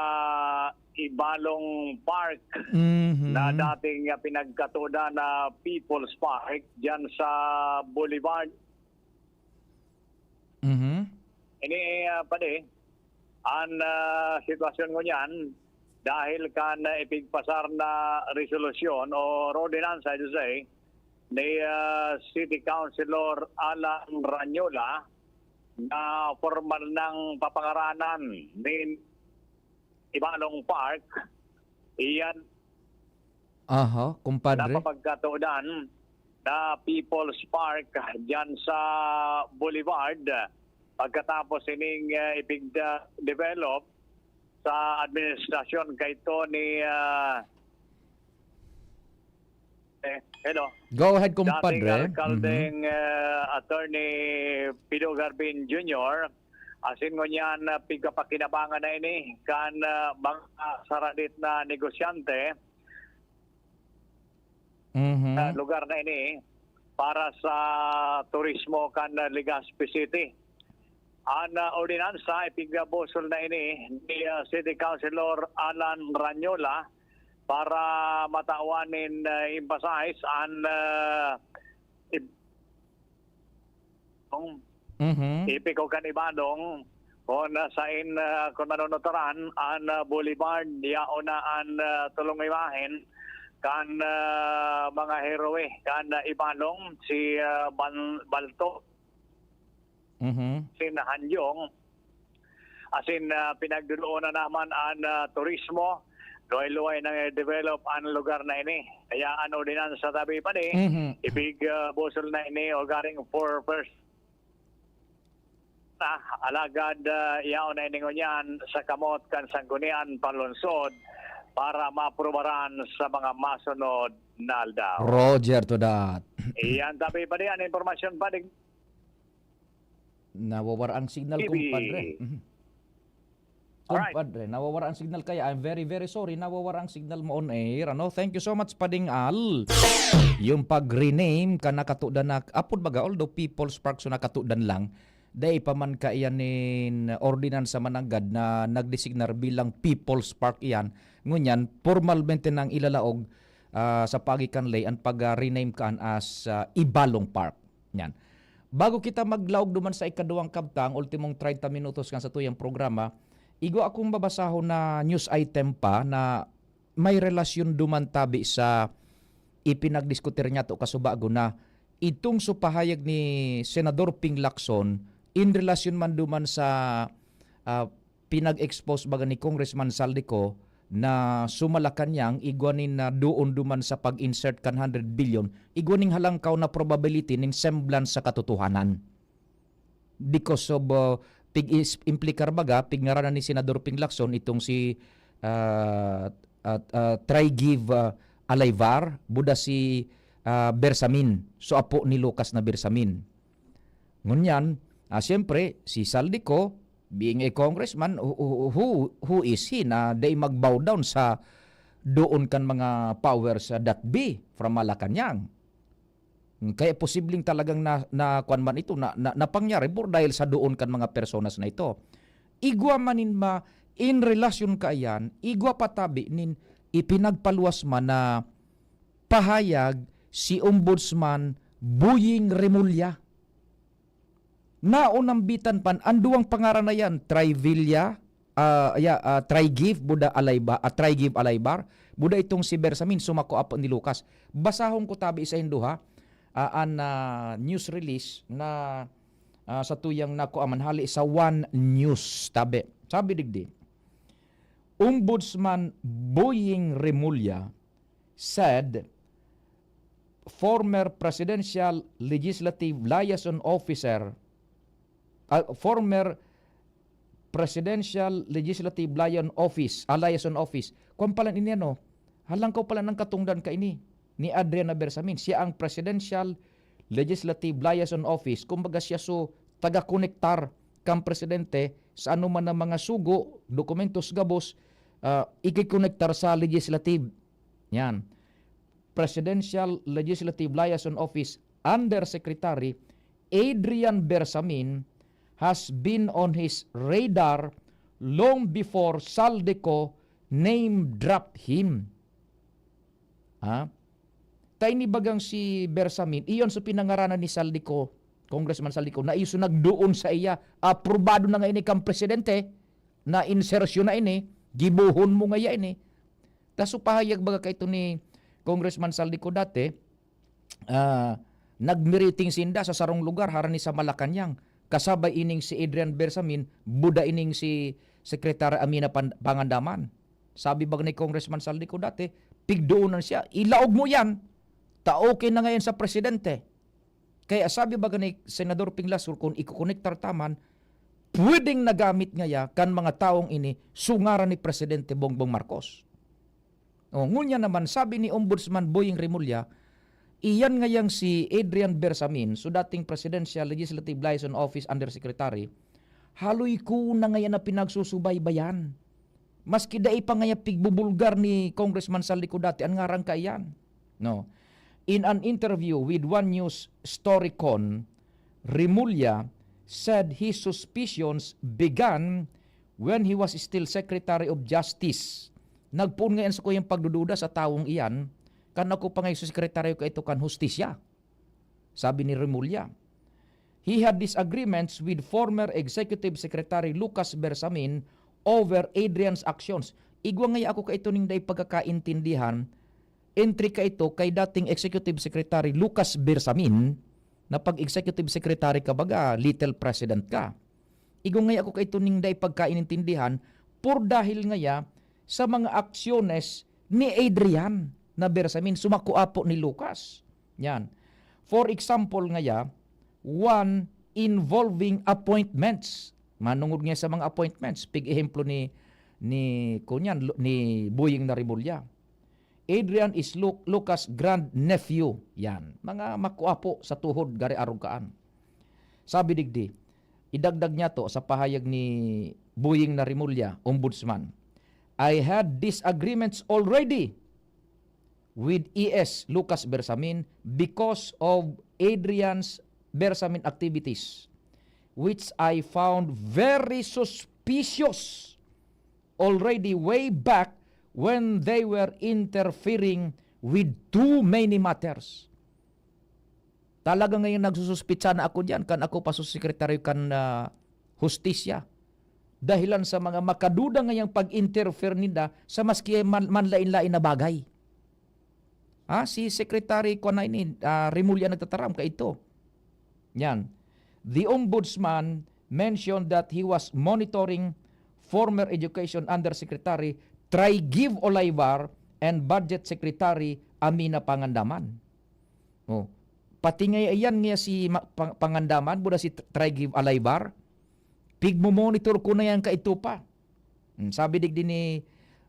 Ibalong Park Mhm. na dating, ah, pinagkatoda na People's Park diyan sa Boulevard. Mhm. Ini, ah, Padi, an, ah, sitwasyon ngunyan, dahil kan, ah, ipigpasar na resolusyon o ordinansa, I should say, ni, ah, City Councilor Alan Ranyola, na formal nang papangaranan nin Ibalong Park, iyan Aha, kumpadre. Napapagkatodan na People's Park diyan sa Boulevard. Pagkatapos ining, ah, ipig-, ah, develop sa administrasyon kaito ni, ah, eh, hello. Go ahead, dating kumpadre. Alkaldeng, Mhm. ah, Attorney Pido Garbin Junior, asin ngunyan, ah, pigkapakinabangan na ini kan, ah, mga saradit na negosyante Mhm. sa lugar na ini para sa turismo kan Legazpi City. An, ah, ordinansa ipigbabosol na ini ni, ah, City Councilor Alan Ranyola para matawan nin, ah, emphasize an, ah, ib-, Mhm. Tipiko kan Ibalong, kun sain, ah, kun manunutaran an, ah, boulevard, yaon na an, ah, tolong imahen kan, ah, mga heroe kan, ah, Ibalong, si, ah, Ban-, Balto, Mhm. si Nahanjong, asin, ah, pinagdodoonan na man an, ah, turismo, luway-luway nang i-develop an lugar na ini. Kaya an ordinansa tabi pa ni, Mhm. ipig, ah, busol na ini o garing for first na, alagad, ah, yaon na ini ngunyan sa kamot kan Sanggunian Panlungsod para maaprubaran sa mga masunod na aldaw. Roger to that. Iyan tabi pa ni an impormasyon pa ni Nawawara ang signal, T V. Kumpadre. Mhm. Alright. Kumpadre, nawawara ang signal kaya. I'm very, very sorry. Nawawara ang signal mo on air. Ano? Thank you so much, Pading Al. Yung pag-rename ka nakatudan na, apod baga, although People's Park, so nakatudan lang, dai pa man kaiyan nin ordinansa mananggad na nagdesignar bilang People's Park iyan. Ngunyan, formalmente nang ilalaog, ah, sa paagi kan ley an pag-rename kaan as, ah, Ibalong Park. Yan. Bago kita maglaog duman sa ikaduwang kabtang, ultimong treinta minutos kan satuyang programa, igwa akong babasahon na news item pa na may relasyon duman tabi sa ipinagdiskutir niyato kasubago na itong supahayag ni Senador Ping Lacson in relasyon man duman sa, ah, pinag-expose baga ni Congressman Zaldy Co na sa Malacañang, igwa nin, ah, doon duman sa pag-insert kan hundred billion, igwa ning halangkaw na probability nin semblance sa katotohanan. Because of, ah, pig-is-, implikar baga, pigngaranan ni Senador Ping Lacson itong si, ah, at, ah, Trygive, ah, Alayvar, buda si, ah, Bersamin, so apo ni Lucas na Bersamin. Ngunyan, ah, siyempre, si Zaldy Co, Being a congressman, who, who, who, who is he na dai mag-bow down sa doon kan mga powers that be from Malacañang? Kaya posibleng talagang na, na kuwan man ito, na, na, napangyari por dahil sa doon kan mga personas na ito. Igwa man nin ma, in relasyon kaiyan, igwa pa tabi nin ipinagpaluwas man na pahayag si Ombudsman Boying Remulla. Naunambitan pan an duwang pangaran na yan, Trivilla, ah, ya, ah, Trigiv, buda Alayba, ah, Trigiv Alaybar, buda itong si Bersamin, sumako apo ni Lucas. Basahon ko tabi sa induha, ah, an, ah, news release na, ah, sa tuyang nakuaman hali sa One News tabi. Sabi digdi, Ombudsman Boying Remulla said former Presidential Legislative Liaison Officer, ah, former Presidential Legislative Liaison Office, ah, Liaison Office. Kwan pala ini, ano? Halangkaw pala ng katungdan kaini ni Adriana Bersamin. Siya ang Presidential Legislative Liaison Office. Kumbaga siya so taga-konektar kan presidente sa anuman na mga sugo, dokumentos, gabos, ah, ikikonektar sa legislative. Yan. Presidential Legislative Liaison Office Undersecretary Adrian Bersamin has been on his radar long before Zaldy Co name dropped him. Ha? Ta ini bagang si Bersamin, iyon so pinangaranan ni Zaldy Co, Congressman Zaldy Co, na iyon so nagdoon sa iya, aprobado na nga ini kan presidente, na insersyon na ini, gibohon mo ngaya ini. Ta so pahayag baga kaito ni Congressman Zaldy Co dati, ah, nagmiriting sinda sa sarong lugar, harani sa Malacañang. Kasabay ining si Adrian Bersamin, buda ining si Secretary Amina Pan-, Pangandaman. Sabi baga ni Congressman Zaldy Co dati, "Pigdoonan siya, ilaog mo yan. Ta okay na ngayon sa presidente." Kaya sabi baga ni Senador Ping Lasur, kung ikokonektar taman, pwedeng nagamit ngaya kan mga taong ini so ngaran ni Presidente Bongbong Marcos. O, ngunyan naman, sabi ni Ombudsman Boying Remulla, iyan ngayang si Adrian Bersamin, so dating Presidential Legislative Liaison Office Undersecretary, haloy ko na ngayan na pinagsusubaybayan. Maski dai pa ngaya pigbubulgar ni Congressman Zaldy Co dati an ngaran kaiyan. No? In an interview with One News Storycon, Remulla said his suspicions began when he was still Secretary of Justice. Nagpoon ngayon sa kuyang pagdududa sa tawong iyan, kan ako pa ngayon sa sekretaryo kaito kan hustisya, sabi ni Remulla. He had disagreements with former Executive Secretary Lucas Bersamin over Adrian's actions. Igwa ngaya ako kaito ning dai pagkakaintindihan entre kaito kay dating Executive Secretary Lucas Bersamin, na pag Executive Secretary ka baga, little president ka. Igwa ngaya ako kaito ning dai pagkainintindihan por dahil ngaya sa mga aksyones ni Adrian na Bersamin, sumako apo ni Lucas. Yan. For example ngaya, one involving appointments. Manungod nga sa mga appointments, pig-ehemplo ni, ni, kunyan, Lu-, ni Boying na Remulla. Adrian is Lu-, Lucas' grand nephew. Yan. Mga makuapo sa tuhod, gari arog kaan. Sabi digdi, idagdag niya to sa pahayag ni Boying na Remulla, Ombudsman, "I had disagreements already with E S Lucas Bersamin because of Adrian's Bersamin activities, which I found very suspicious already way back when they were interfering with too many matters." Talaga ngayon nagsususpitsa na ako diyan, kan ako pa so sekretaryo kan, ah, hustisya. Dahilan sa mga makaduda ngayang pag-interfere ninda sa maski man, manlain-lain na bagay. Ah, si Secretary kuwan na ini, ah, Remulla nagtataram kaito. Yan. The Ombudsman mentioned that he was monitoring former Education Undersecretary Trigiv Olaybar and Budget Secretary Amina Pangandaman. Oh. Pati nga iyan nga si Ma-, Pang-, Pangandaman, buda si Tr-, Trigiv Alaybar, pigmo-monitor ko na yan kaito pa. Hmm, sabi digdi ni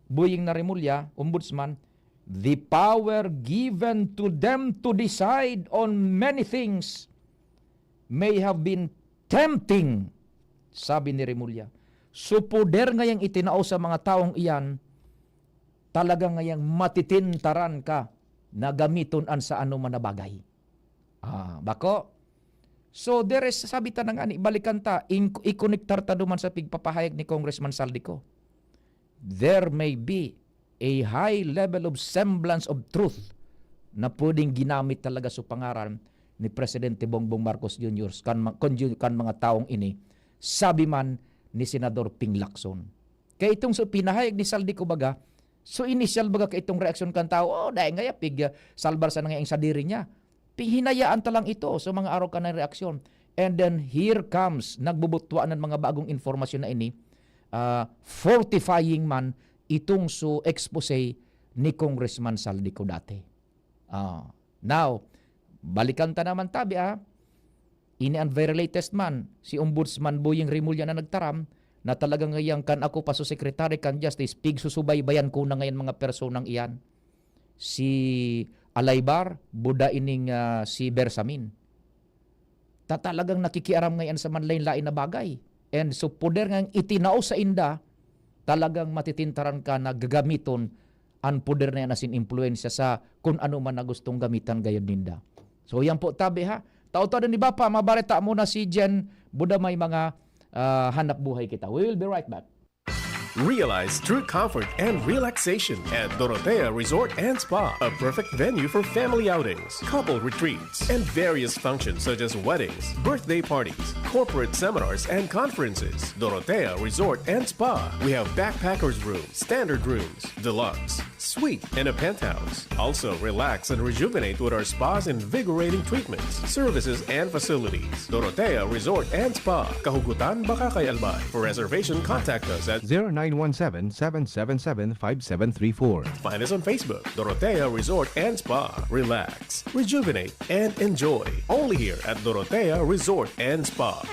Boying na Remulla, Ombudsman, "The power given to them to decide on many things may have been tempting Sabi ni Remulla, "So poder ngayang itinao sa mga taong iyan, talaga ngayang matitintaran ka na gamiton an sa anoman na bagay." Ah, bako? So, there is, sabi ta na nga ni, balikan ta, in-, ikonektar ta duman sa pigpapahayag ni Congressman Zaldy Co. There may be a high level of semblance of truth na pwedeng ginamit talaga sa pangaran ni Presidente Bongbong Marcos Junior kan, ma-, kon ju-, kan mga taong ini, sabi man ni Senador Ping Lacson. Kaya itong so pinahayag ni Zaldy Co baga, so initial baga ka itong reaksyon kan tao, "Oh, dahil nga yapig, ah, salbar sana nga yung sadiri niya." Pihinayaan ta lang ito sa mga araw ka na reaksyon. And then here comes, nagbubutwa ng mga bagong informasyon na ini, ah, fortifying man itong so expose ni Congressman Zaldy Co dati. Ah, now, balikan ta naman tabi, ah. Ini ang very latest man, si Ombudsman Boying Remulla na nagtaram na talaga ngayang kan ako pa so Secretary kan Justice, pigsusubaybayan ko na ngayon mga personang iyan. Si Alaybar, buda ining, ah, si Bersamin. Ta talagang nakikiaram ngayon sa manlain-lain na bagay. And so, poder nga itinao sa inda, talagang matitintaran ka na gagamiton an poder na yan as in impluwensya sa kun ano man na gustong gamitan gayod ninda. So, yan po, tabi ha. Taod-taod ni Bapa, mabareta muna si Jen Buda may mga, ah, hanap buhay kita. We will be right back. Realize true comfort and relaxation at Dorotea Resort and Spa, a perfect venue for family outings, couple retreats, and various functions such as weddings, birthday parties, corporate seminars, and conferences. Dorotea Resort and Spa. We have backpackers room, standard rooms, deluxe, suite, and a penthouse. Also, relax and rejuvenate with our spa's invigorating treatments, services, and facilities. Dorotea Resort and Spa. Kahugutan, Bacacay, Albay. For reservation, contact us at zero nine one seven, seven seven seven, five seven three four. Find us on Facebook, Dorotea Resort and Spa. Relax, rejuvenate, and enjoy. Only here at Dorotea Resort and Spa.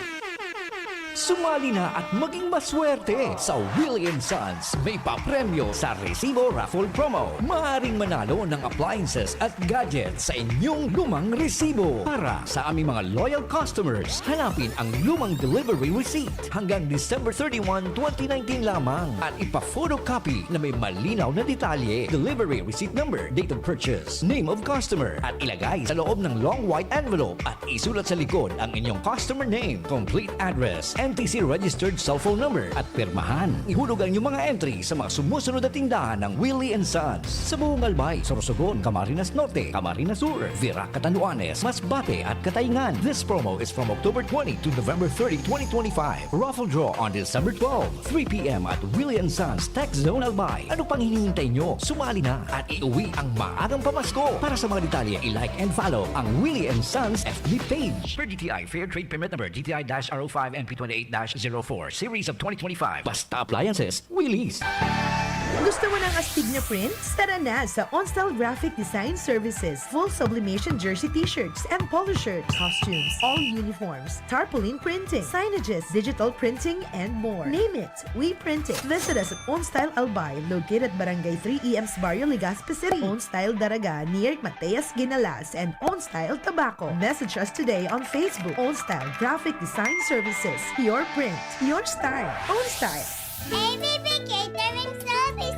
Sumali na at maging maswerte sa Willie and Sons. May papremyo sa Resibo Raffle Promo. Maaaring manalo ng appliances at gadgets sa inyong lumang resibo. Para sa aming mga loyal customers, hanapin ang lumang delivery receipt hanggang December thirty-one, twenty nineteen lamang at ipa-photocopy na may malinaw na detalye, delivery receipt number, date of purchase, name of customer, at ilagay sa loob ng long white envelope at isulat sa likod ang inyong customer name, complete address, N T C registered cellphone number at pirmahan. Ihulog ang inyong mga entry sa mga sumusunod na tindahan ng Willie and Sons sa buong Albay, Sorsogon, Camarines Norte, Camarines Sur, Virac, Catanduanes, Masbate at Cataingan. This promo is from October twenty to November thirty, twenty twenty-five. Raffle draw on December twelve, three p.m. at Willie and Sons Tech Zone Albay. Ano pang hinihintay nyo? Sumali na at iuwi ang maagang pamasko. Para sa mga detalye, i-like and follow ang Willie and Sons F B page. Per D T I Fair Trade Permit Number D T I dash R O five N P twenty-eight dash zero four Series of twenty twenty-five. Basta Appliances, Willie's. Gusto mo ng astig na prints? Tara na sa OnStyle Graphic Design Services. Full sublimation jersey t-shirts and polo shirts, costumes, all uniforms, tarpaulin printing, signages, digital printing, and more. Name it, we print it. Visit us at OnStyle Albay, located at Barangay three E M sa Barrio Legazpi City. OnStyle Daraga, near Mateas Ginalas, and OnStyle Tabaco. Message us today on Facebook. OnStyle Graphic Design Services. Your print, your style. OnStyle. A V P Catering Services.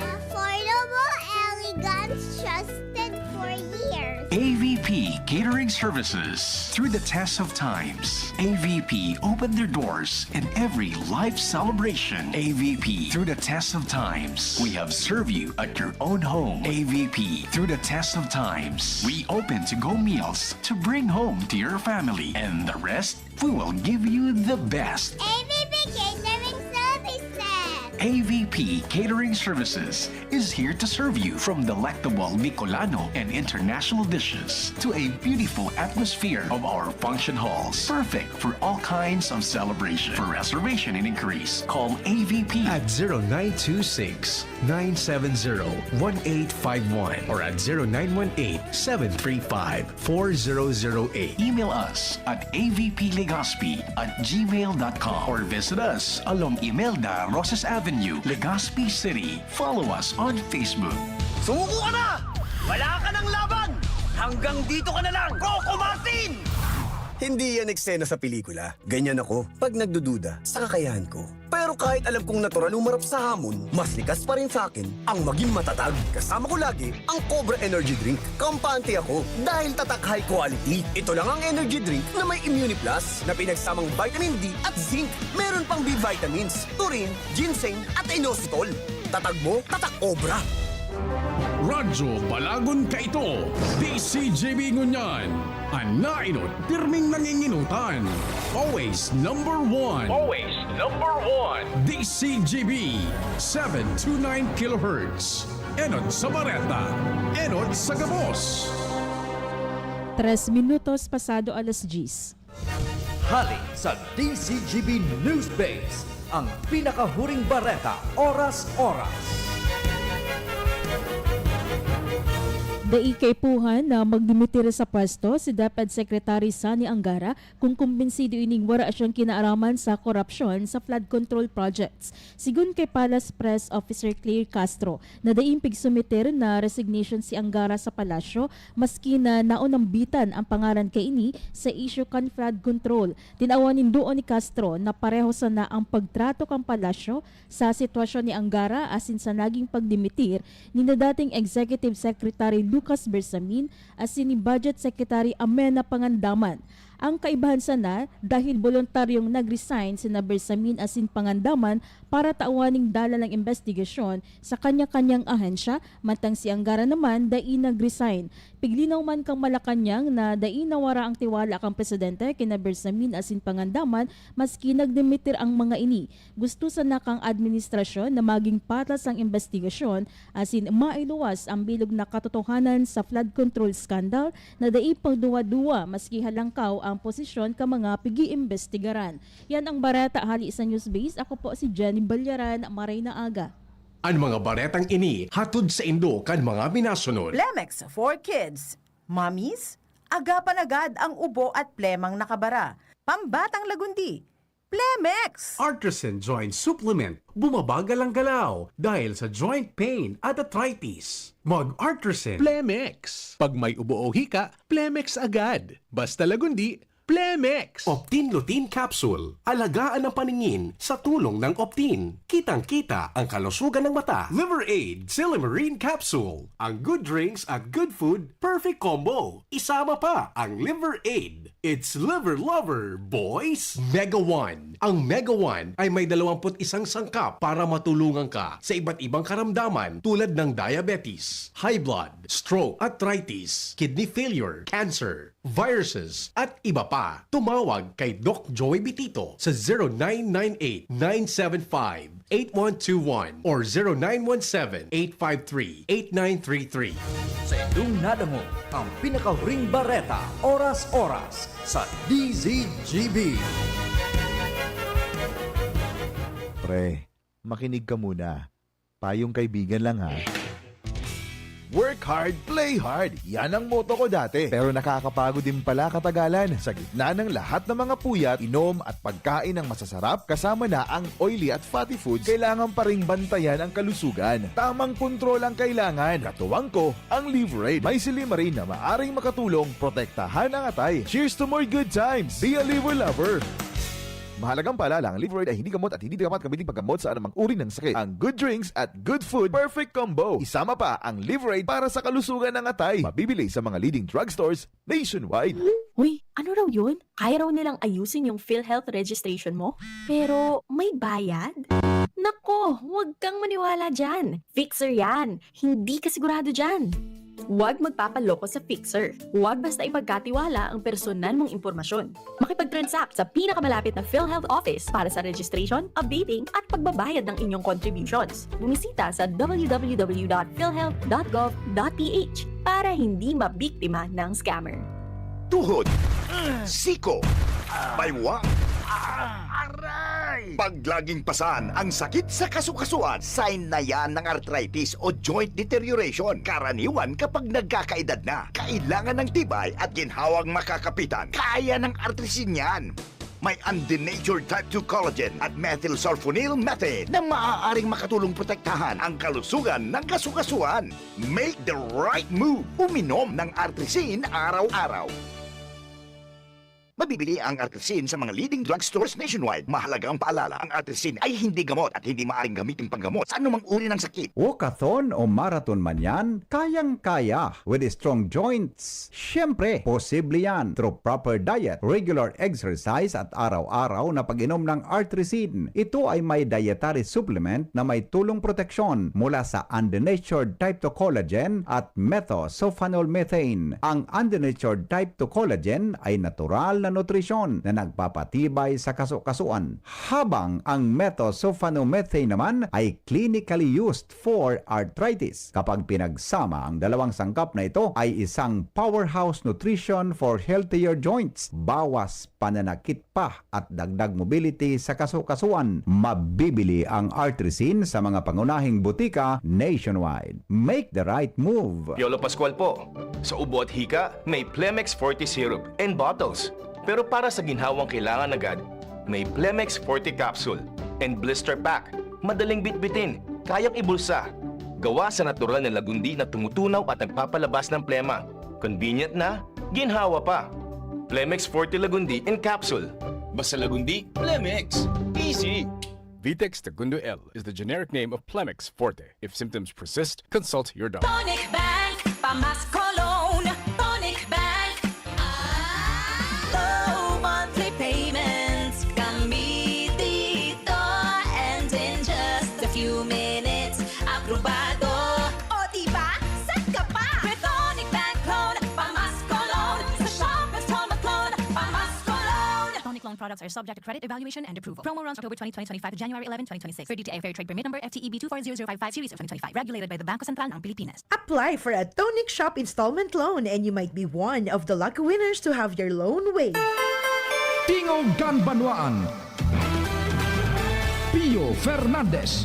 Affordable, elegant, trusted for years. A V P Catering Services. Through the test of times, A V P opened their doors in every life celebration. A V P, through the test of times, we have served you at your own home. A V P, through the test of times, we open to-go meals to bring home to your family. And the rest, we will give you the best. A V P Catering Services. A V P Catering Services is here to serve you, from delectable Bicolano and international dishes to a beautiful atmosphere of our function halls, perfect for all kinds of celebration. For reservation and inquiries, call A V P at zero nine two six, nine seven zero, one eight five one or at zero nine one eight, seven three five, four zero zero eight. Email us at A V P Legazpi at gmail dot com or visit us along Imelda Roses Avenue, Legazpi City. Follow us on Facebook. Sumuko ka na! Wala ka ng laban! Hanggang dito ka na lang, Coco Martin! Hindi yan eksena sa pelikula. Ganyan ako pag nagdududa sa kakayahan ko. Pero kahit alam kong natural umarap sa hamon, mas likas pa rin sa akin ang maging matatag. Kasama ko lagi ang Cobra Energy Drink. Kampante ako dahil tatak high quality. Ito lang ang energy drink na may Immuniplus na pinagsamang vitamin D at zinc. Meron pang B vitamins, taurine, ginseng at inositol. Tatag mo, tatak Cobra. Radyo Balagon Kaito, D C G B ngunyan. An nainot, pirming nanginginutan. Always number one. Always number one. D C G B, seven two nine kilohertz. Enot sa Bareta, enot sa gabos. Tres minutos pasado alas diyes. Hali sa D C G B News Base, ang pinakahuring bareta, oras-oras. Dai kaipuhan na magdimitir sa pwesto si DepEd Secretary Sonny Angara kung kumbinsido ining wara siyang kinaaraman sa korupsyon sa flood control projects. Sigon kay Palace Press Officer Claire Castro, na daing pigsumiter na resignation si Angara sa palasyo, maski na naunambitan ang pangaran kaini sa isyu kan flood control. Tinawan nin duon ni Castro na pareho sana ang pagtrato kan palasyo sa sitwasyon ni Angara asin sa naging pagdimitir ni na dating Executive Secretary Lucas Bersamin asin ni Budget Secretary Amena Pangandaman. Ang kaibahan sana, dahil boluntaryong nag-resign sina Bersamin asin Pangandaman para tawan ning dalan ng imbestigasyon sa kanya-kanyang ahensya, mantang si Angara naman dai nag-resign. Piglinaw man kan Malacañang na dai nawara ang tiwala kan presidente kina Bersamin asin Pangandaman maski nagdimitir ang mga ini. Gusto sana kan administrasyon na maging patas ang imbestigasyon asin mailuwas ang bilog na katotohanan sa flood control scandal na dai pagduwa-duwa maski halangkaw ang posisyon kan mga pig-iimbestigaran. Yan ang bareta hali sa Newsbase. Ako po si Jenny Balyaran. Maray na aga. An mga baretang ini hatod saindo kan mga minasunod. Plemex for Kids. Mommies, agapan agad ang ubo at plemang nakabara. Pambatang lagundi, Plemex! Artisan Joint Supplement, bumabagal ang galaw dahil sa joint pain at arthritis. Mag-Artisan. Plemex. Pag may ubo o hika, Plemex agad. Basta lagundi, Plemex. Optin Lutein Capsule. Alagaan ang paningin sa tulong ng Optin. Kitang-kita ang kalusugan ng mata. Liver Aid, Silymarin Capsule. Ang good drinks at good food, perfect combo. Isama pa ang Liver Aid. It's Liver Lover, boys! Mega One. Ang Mega One ay may dalawampu't isang sangkap para matulungan ka sa iba't ibang karamdaman tulad ng diabetes, high blood, stroke, arthritis, kidney failure, cancer, viruses, at iba pa. Tumawag kay Doc Joey Bitito sa zero nine nine eight, nine seven five, eight one two one or zero nine one seven, eight five three, eight nine three three. Sa indong nadangog ang pinakahuring bareta, oras-oras, sa D Z G B. Pre, makinig ka muna. Payong kaibigan lang ha. Work hard, play hard. Yan ang motto ko dati. Pero nakakapagod din pala katagalan. Sa gitna ng lahat ng mga puyat, inom at pagkain ng masasarap, kasama na ang oily at fatty foods, kailangan pa ring bantayan ang kalusugan. Tamang kontrol ang kailangan. Katuwang ko, ang Liverade. May silymarin na maaring makatulong protektahan ang atay. Cheers to more good times! Be a Liver Lover! Mahalagang paalala, ang Liverade ay hindi gamot at hindi dapat gamitin paggamot sa anumang uri ng sakit. Ang good drinks at good food, perfect combo. Isama pa ang Liverade para sa kalusugan ng atay. Mabibili sa mga leading drugstores nationwide. Uy, ano raw yun? Kaya raw nilang ayusin yung PhilHealth registration mo? Pero may bayad? Nako, huwag kang maniwala dyan. Fixer yan. Hindi ka sigurado dyan. Huwag magpapaloko sa Fixer. Huwag basta ipagkatiwala ang personal mong impormasyon. Makipag-transact sa pinakamalapit na PhilHealth office para sa registration, updating, at pagbabayad ng inyong contributions. Bumisita sa w w w dot philhealth dot gov dot p h para hindi mabiktima ng scammer. Tuhod, siko, baywa, aray! Pag laging pasan ang sakit sa kasukasuan, sign na yan ng arthritis o joint deterioration. Karaniwan kapag nagkakaedad na, kailangan ng tibay at ginhawang makakapitan. Kaya ng Artrisin yan. May undenatured type two collagen at methylsulfonyl methane na maaaring makatulong protektahan ang kalusugan ng kasukasuan. Make the right move. Uminom ng Artrisin araw-araw. Mabibili ang Artrisin sa mga leading drugstores nationwide. Mahalagang paalala, ang Artrisin ay hindi gamot at hindi maaaring gamitin panggamot sa anumang uri ng sakit. Walkathon o marathon man yan, kayang-kaya. With strong joints, siyempre, posible yan. Through proper diet, regular exercise at araw-araw na pag-inom ng Artrisin. Ito ay may dietary supplement na may tulong proteksyon mula sa undenatured type two collagen at methylsulfonyl methane. Ang undenatured type two collagen ay natural na nutrisyon na nagpapatibay sa kaso-kasuan, habang ang methylsulfonyl methane naman ay clinically used for arthritis. Kapag pinagsama, ang dalawang sangkap na ito ay isang powerhouse nutrition for healthier joints. Bawas pananakit pa at dagdag mobility sa kaso-kasuan. Mabibili ang Artrisin sa mga pangunahing butika nationwide. Make the right move! Piolo Pascual po. Sa ubo at hika, may Plemex Forte Syrup and Bottles. Pero para sa ginhawang kailangan agad, may Plemex Forte Capsule and Blister Pack. Madaling bitbitin, kayang ibulsa. Gawa sa natural na lagundi na tumutunaw at nagpapalabas ng plema. Convenient na, ginhawa pa. Plemex Forte Lagundi in Capsule. Basta Lagundi, Plemex. Easy! Vitex Tagundo L is the generic name of Plemex Forte. If symptoms persist, consult your doctor. Tonic Bank, Pamas Cologne. Tonic Bank. Low monthly payments. Kami dito. And in just a few minutes, aprobado. O diba? Set ka pa! With Tonic Bank Clone, Pamas Cologne. Sa Shoppers Tonic Clone, Pamas Cologne. Tonic loan products are subject to credit evaluation and approval. Promo runs October twenty, twenty twenty-five to January eleven, twenty twenty-six. Per D T I Fair Trade Permit Number F T E B two four zero zero five five series of twenty twenty-five. Regulated by the Bangko Sentral ng Pilipinas. Apply for a Tonic Shop installment loan and you might be one of the lucky winners to have your loan waived. Tingog kan Banwaan, Pio Fernandez.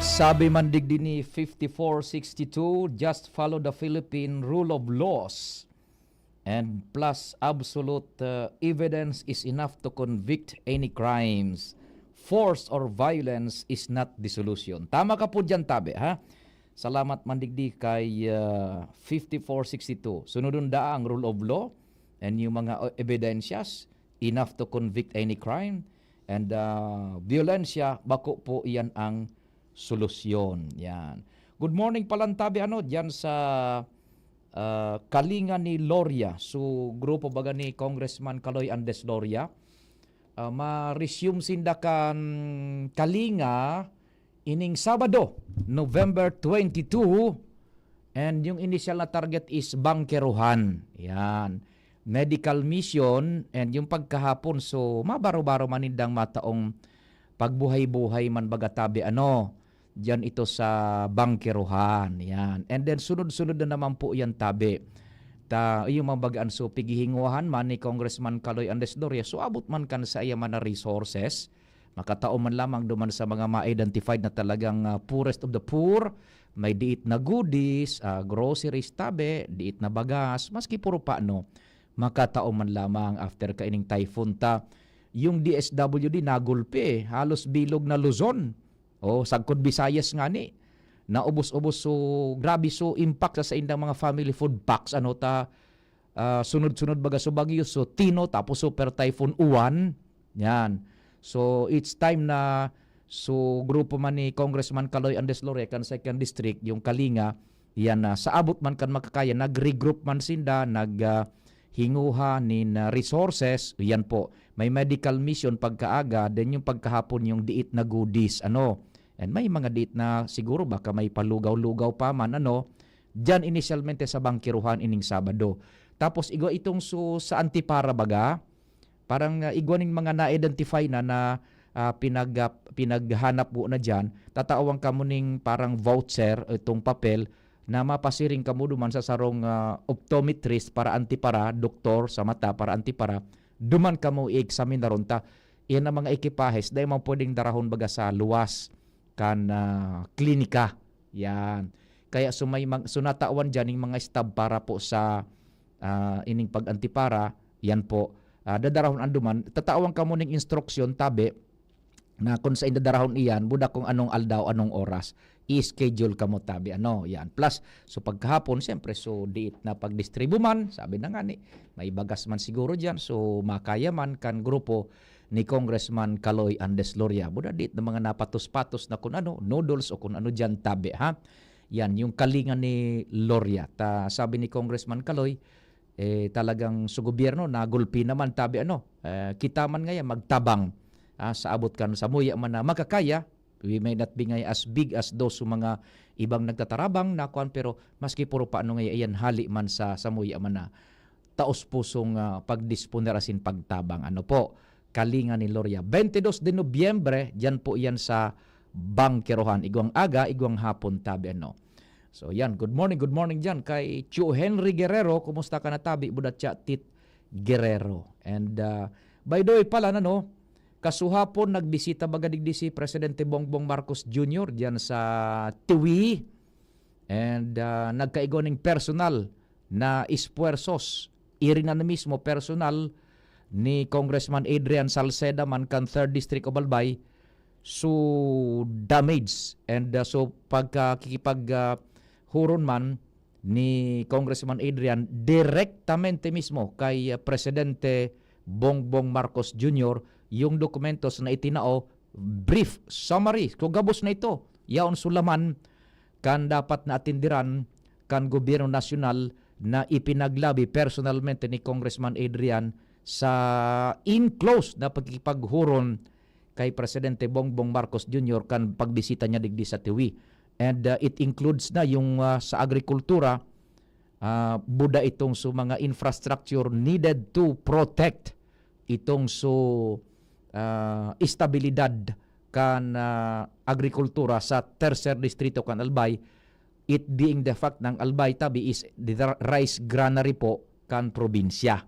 Sabi man digdi ni fifty-four sixty-two, "Just follow the Philippine rule of laws, and plus absolute uh, evidence is enough to convict any crimes. Force or violence is not the solution." Tama ka po dyan, tabi, ha? Salamat man digdi kay uh, fifty-four sixty-two. Sunodon daa ang rule of law and yung mga uh, evidensyas enough to convict any crime. And uh, violensya, bako po iyan ang solusyon. Yan. Good morning, Palantabi, ano, dyan sa uh, Kalinga ni Loria. So, grupo baga ni Congressman Kaloy Andes Loria. Uh, ma-resume sinda kan Kalinga ining Sabado, November twenty-two. And yung initial na target is Bangkerohan. Yan. Medical mission and yung pagkahapon. So, mabaro-baro man nindang mataong pagbuhay-buhay man baga tabi ano. Diyan ito sa Bangkerohan. Yan. And then sunod-sunod na naman po yan tabi. Ta, yung mga bagaan so pighihinguhan man ni Congressman Kaloy Andes Doria. So, abot man kan sa iya man na resources. Makatao man lamang duman sa mga ma-identified na talagang uh, poorest of the poor, may diit na goodies, uh, groceries tabi, diit na bagas, maski puro paano, makatao man lamang after kaining typhoon ta. Yung D S W D nagulpi eh, halos bilog na Luzon. O, sagkod Visayas nga ni. Naubos-ubos so, grabe so impact sa saindang mga family food packs, ano ta, uh, sunod-sunod baga so bagyo, so Tino, tapos Super Typhoon Uwan. Yan. So, it's time na so grupo man ni Congressman Kaloy Andes Lorecan, Second District, yung Kalinga, yan na sa abot man kan makakaya, nag-regroup man sinda, nag uh, hinguha nin uh, resources, yan po. May medical mission pagkaaga, then yung pagkahapon yung diit na goodies, ano. And may mga diit na siguro baka may palugaw-lugaw pa man, ano. Diyan inisyalmente sa Bangkiruhan ining Sabado. Tapos igwa itong su, sa Antipara baga, parang uh, igwa ning mga na-identify na na uh, pinag, uh, pinaghanap po na diyan, tatawan kamo ning parang voucher, itong papel, na mapasiring kamo duman sa sarong uh, optometrist para Antipara, doktor sa mata para Antipara, duman kamo i-examine na ron ta. Iyan ang mga ekipahes, dahil mga pwedeng darahon baga sa luwas kan uh, klinika. Yan. Kaya sumay mag, sunatawan dyan yung mga stab para po sa uh, ining pag-antipara, yan po. Uh, dadarahon anduman, tatawan kamo ning instruksyon, tabi, na kung sa indadarahon iyan, buda kung anong aldaw, anong oras. i-schedule kamo tabi, ano, yan. Plus, so pagkahapon, siyempre, so diit na pagdistribu man, sabi na nga ni, may bagas man siguro dyan, so makaya man kan grupo ni Congressman Kaloy Andes Loria. Buda diit na mga napatos-patos na kun ano, noodles o kun ano dyan tabi, ha? Yan, yung kalinga ni Loria. Ta, sabi ni Congressman Kaloy, eh, talagang sa gobyerno, nagulpi naman tabi, ano, eh, kita man ngayon, magtabang, ah, sa abot kan, sa muya man na makakaya, we may not be ngay as big as those sa mga ibang nagtatarabang na kuan, pero maski puro paano ngay iyan hali man sa samuya man na taos pusong, ah, pagdisponer asin pagtabang. Ano po, kalinga ni Loria. Bente dos de Nobyembre, diyan po iyan sa Bangkerohan. Igwang aga, igwang hapon, tabi ano. So yan, good morning, good morning diyan kay Chu Henry Guerrero. Kumusta ka na tabi, Budatya Tit Guerrero? And, ah, by the way pala, ano, kasuhapon nagbisita baga digdi si Presidente Bongbong Marcos Junior diyan sa Tiwi. And, ah, nagkaigwa ning personal na esfuerzos. Iri na mismo personal ni Congressman Adrian Salceda man kan Third District of Albay, so damage and, ah, so pagkakikipag, ah, huron man ni Congressman Adrian direktamente mismo kay, ah, Presidente Bongbong Marcos Junior yung dokumentos na itinao, brief summary, kung gabos na ito, yaon sulaman kan dapat na atindiran kan gobyerno nasyonal na ipinaglabi personalmente ni Congressman Adrian sa in close na pagkikipaghuron kay Presidente Bongbong Marcos Junior kan pagbisita niya digdi sa Tiwi. And, uh, it includes na yung, uh, sa agrikultura, uh, buda itong sa mga infrastructure needed to protect itong so, ah, estabilidad kan, ah, agrikultura sa Tercer Distrito kan Albay, it being the fact ng Albay tabi is the rice granary po kan probinsya.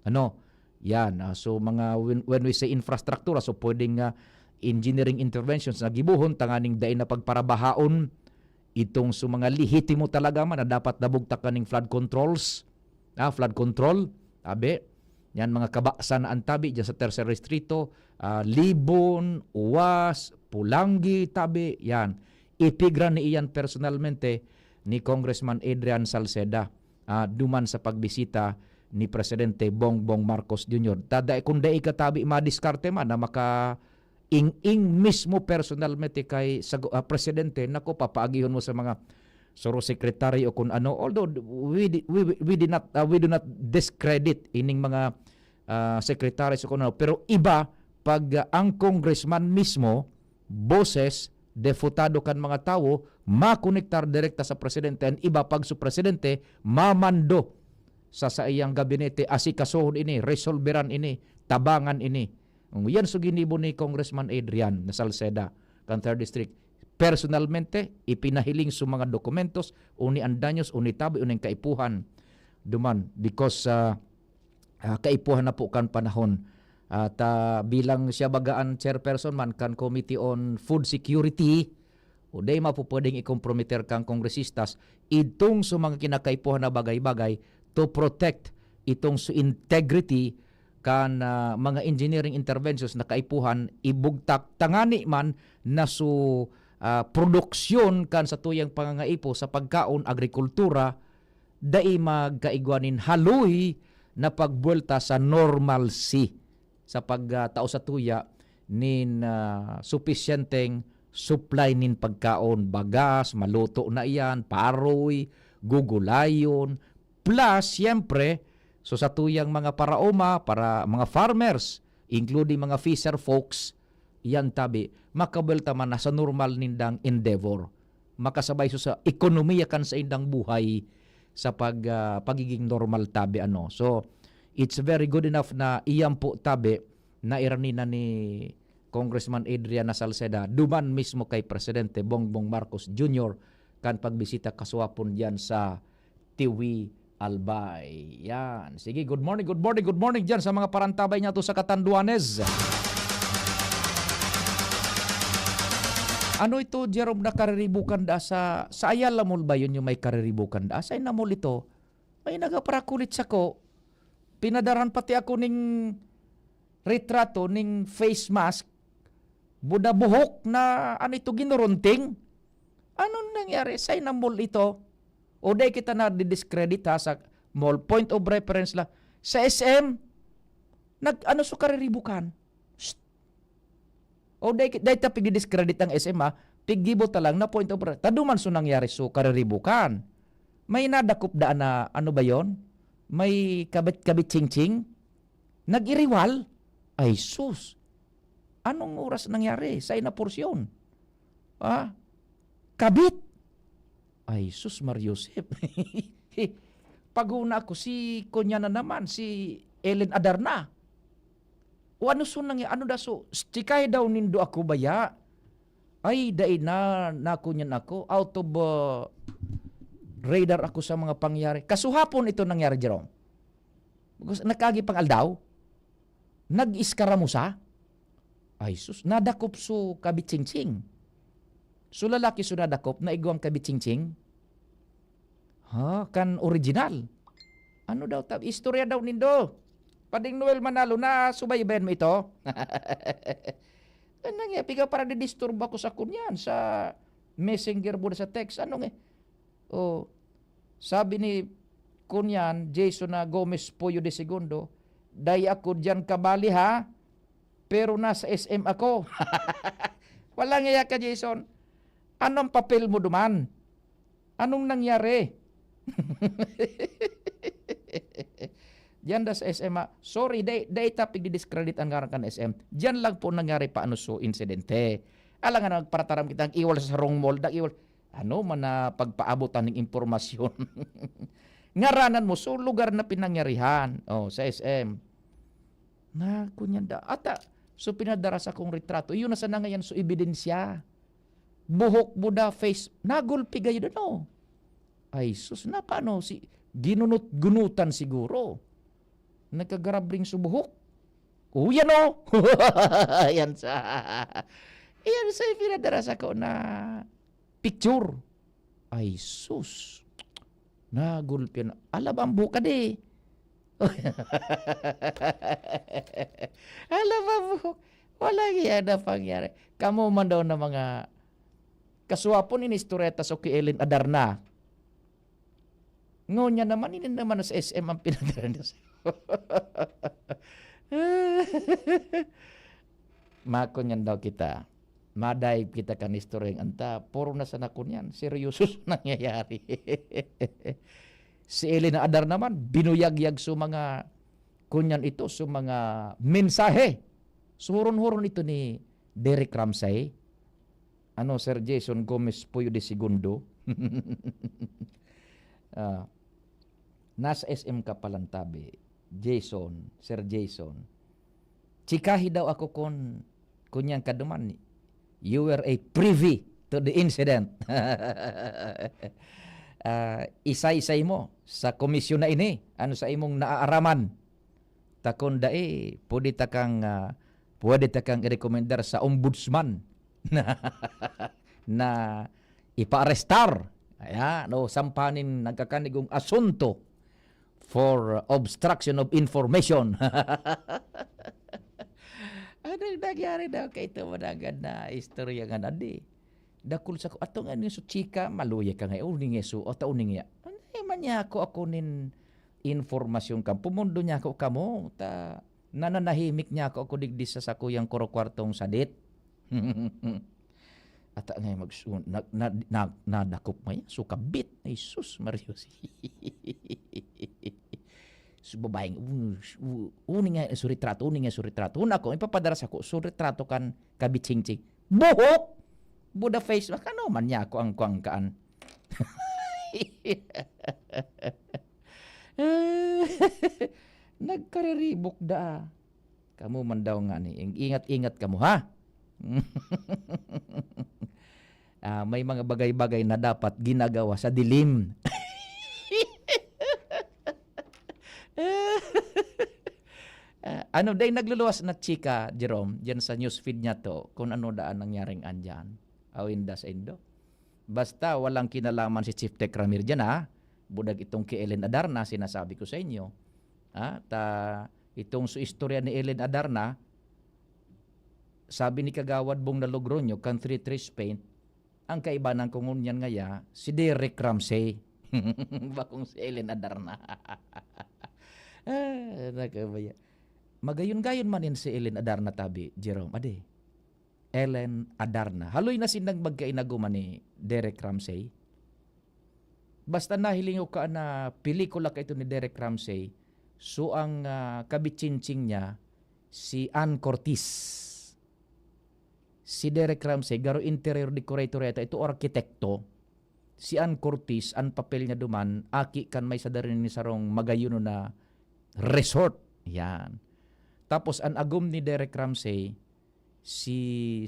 Ano? Yan, ah, so mga when, when we say infrastructure, so pwedeng, ah, engineering interventions na gibohon tanganing dai na pagparabahaon itong so mga lehitimo talaga man na dapat nabugtak kaning flood controls, ah, flood control, tabi. Yan, mga kabasan na ang tabi dyan sa Tercer Distrito, ah, Libon, Uwas, Pulanggi, tabi. Yan. Ipigra ni iyan personalmente ni Congressman Adrian Salceda, ah, duman sa pagbisita ni Presidente Bongbong Marcos Junior. Tada, kung dai ka tabi madiskarte man na maka ing-ing mismo personalmente kay sa gu-, ah, presidente, nako, papaagihon mo sa mga suro sekretaryo o kun ano. Although we di-, we, we, we did not, ah, we do not discredit ining mga, ah, secretaries o kun ano. Pero iba pag, ah, ang congressman mismo, boses, deputado kan mga tawo, makonektar direkta sa presidente, and iba pag su presidente mamando sa saiyang gabinete, asikasuhon ini, resolberan ini, tabangan ini. Yan so ginibo ni Congressman Adrian na Salceda kan Third District. Personalmente, ipinahiling so mga dokumentos, uni an danyos, uni tabi, uni an kaipuhan. Duman, because, ah, ah, kaipuhan na po kan panahon. At, ah, bilang siya baga an chairperson man kan Committee on Food Security, o dai mapupwedeng ikomprometer kan kongresistas, itong sa mga kinakaipuhan na bagay-bagay to protect itong sa integrity kan, ah, mga engineering interventions na kaipuhan ibugtak tangani man na su, ah, produksyon kan satuyang pangangaipo sa pagkaon, agrikultura, dai magkaigwa nin haloy na pagbuwelta sa normalcy sa pag, ah, tao sa tuya nin, ah, supisyenteng supply nin pagkaon, bagas, maluto na iyan, paroy, gugulayon, plus, siyempre, so sa tuyang mga paraoma, para mga farmers, including mga fisher folks, yan tabi, makabuwelta man na sa normal nindang endeavor. Makasabay so sa ekonomiya kan saindang buhay sa pag, ah, pagiging normal tabi, ano. So, it's very good enough na iyan po tabi na irani na ni Congressman Adrian na Salceda duman mismo kay Presidente Bongbong Marcos Junior kan pagbisita kaswapon diyan sa Tiwi, Albay. Yan. Sige, good morning, good morning, good morning diyan sa mga parantabay niya to sa Catanduanes. Ano ito, Jerome, na kariribukan da sa, sa Ayala Mall ba yun, yung may kariribukan da? Sa Ayala Mall ito, may nagaparakulit sako. Pinadaran pati ako ning retrato, ning face mask. Buda buhok na, ano ito, ginurunting. Anong nangyari? Sa inamol ito? O dai kita na-discredit ha, sa mall, point of reference lang. Sa S M, nag-ano so kariribukan? Shh! O dai, dai ta pigdi-discredit ang S M ha, piggibo ta lang na point of reference. Taduman so nangyari so kariribukan. May nadakop daan na, ano ba yon? May kabit-kabit ching-ching? Nag-iriwal? Ay sus! Anong oras nangyari? Sa ina porsyon? Ah, kabit. Ay, sus, Mar Joseph. Paguna ako, si kunya na naman, si Ellen Adarna. O ano sun nang, ano da so, chikahi daw nindo ako baya? Ay, dai na, nakunyan ako. Out of uh, radar ako sa mga pangyari. Kasuhapon ito nangyari, Jerome. Nakagi pang aldaw, nag-iskaramusa. Ay sus, nadakop so kabichingsing. So lalaki so nadakop na igwang kabichingsing? Ha? Kan original? Ano daw ta? Istorya daw nindo. Pading Noel Manalo, na subaybayan mo ito? Ano nga, piga para didisturbo ako sa kunyan, sa messenger mo sa text. Ano nga? Oh, sabi ni kunyan, Jason na Gomez Puyo de Segundo, "Dai ako diyan kabali ha, pero nasa S M ako." Walang iya ka, Jason. Anong papel mo duman? Anong nangyari? Diyan da sa S M, ah. Sorry, dai, dai ta pigdi-discredit ang ngaran kan S M. Diyan lang po nangyari pa ano so insidente. Alangan na magparataram kita, ang iwal sa sarong mall, ang iwal. Ano man na pagpaabot ning impormasyon? Ngaranan mo, so lugar na pinangyarihan. Oh, sa S M. Na, kunyan da. Ata, so pinadara sa kong retrato. Yun na sana ngayon, so ebidensya. Buhok mo da, face. Nagulpi gayud, ano? Ay, sus, na paano? Si, ginunot-gunutan siguro. Nagkagarabring so buhok. O, yan o! Yan sa, yan sa ipinadara sa ko na picture. Ay, sus. Nagulpi na. Ala, bambu ka di. Ala, bambu. Wala yan na pangyari. Kamo man daw na mga kaswapon in istoreta so ki Ellen Adarna. Ngunyan naman, ini naman sa S M ang pinadala niya sa'yo. Makunyan daw kita. Madive kita kan istoryang anta. Puro na sana kunyan. Seryoso sa nangyayari. Si Elena Adar naman, binuyagyag sa mga, kunyan ito, sa mga mensahe. Suhuron-huron ito ni Derek Ramsay. Ano, Sir Jason Gomez Puyo de Segundo? Ah, nasa S M ka palang tabi. Jason, Sir Jason. Chikahi daw ako kun, kunyang kaduman, you were a privy to the incident. Ah, isaysay mo sa komisyon na ini, ano sa imong naaaraman? Ta kun dai, pwede ta kang, ah, pwede ta kang i-recommendar sa ombudsman na, na ipaarestar. Ayan, o sampanin nagkakanigong asunto for obstruction of information. Ano nangyari daw kay ito managad na istorya nga nadi? Dakul sa ko, ato nga niya so chika, maluya ka nga, uning nga so, o ta uning nga. Ano man niya ako, ako nin informasyon ka, pumundo niya ako kamo, ta nananahimik niya ako, ako digdi sa sakuyang kwartong sadit. Ata ngay magsu-, na, na, na, nadakop mo yan, so kabit, ay sus, Mario. So, babaeng, u-, u-, uni nga so retrato, uni nga so retrato. Una ko, ipapadara sa ko, so retrato kan kabichingching. Buhok! Buda face, ano man niya ako ang kuwangkaan. Nagkariribok da. Kamo man daw nga ni, ing-, ingat-ingat kamo, ha? Ah, may mga bagay-bagay na dapat ginagawa sa dilim. Ah, ano, day nagluluwas na chika, Jerome, diyan sa newsfeed niya to, kung ano daan nangyaring andyan. Awinda sa Indo. Basta walang kinalaman si Chief Tech Ramir diyan, ha? Budag itong kay Ellen Adarna, sinasabi ko sa inyo. Ha? Ta, itong su istorya ni Ellen Adarna, sabi ni Kagawad Bong na Logroño, kan three three Spain, Ang kaibanan ko ngunyan ngaya, si Derek Ramsay. Bakong si Ellen Adarna. Ah, nakabaya. Magayon-gayon man yan si Ellen Adarna tabi, Jerome. Ade, Ellen Adarna. Haloy na sindang magkainaguman ni Derek Ramsay. Basta nahiling ko ka na pelikula ka ito ni Derek Ramsay, so ang, ah, kabitsintsing niya, si Ann Curtis. Si Derek Ramsay, garo interior decorator yata ito o arkitekto. Si Ann Curtis, ang papel niya duman, aki kan may sadari ni sarong magayon na resort. Yan. Tapos, ang agom ni Derek Ramsay, si,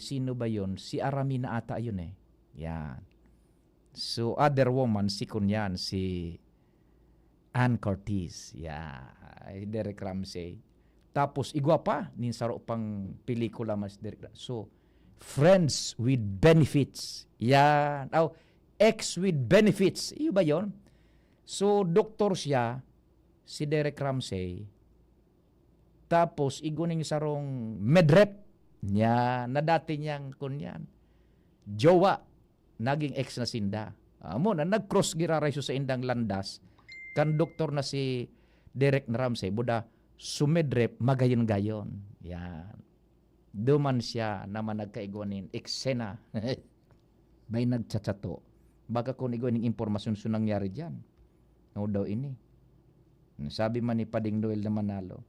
sino ba yun? Si Aramina ata yun eh. Yan. So, other woman, si kunyan, si Ann Curtis. Yeah. Ay, Derek Ramsay. Tapos, igwa pa, nin saro pang pelikula mas Derek Ra-, so, Friends with Benefits. Yan. Oh, Ex with Benefits. Iyo ba yon? So, doktor siya, si Derek Ramsay. Tapos, igwa ning sarong medrep niya na dati niyang, kunyan, jowa, naging ex na sinda. Amo na, nag-cross giraray sa indang landas. Kan doktor na si Derek na Ramsay, buda, sumedrep, magayon-gayon. Yan. Duman siya naman nagkaigwa nin eksena. May nagchachato. Baka kung igwa ning impormasyon so nangyari dyan. Ano daw ini? Sabi man ni Pading Noel na Manalo,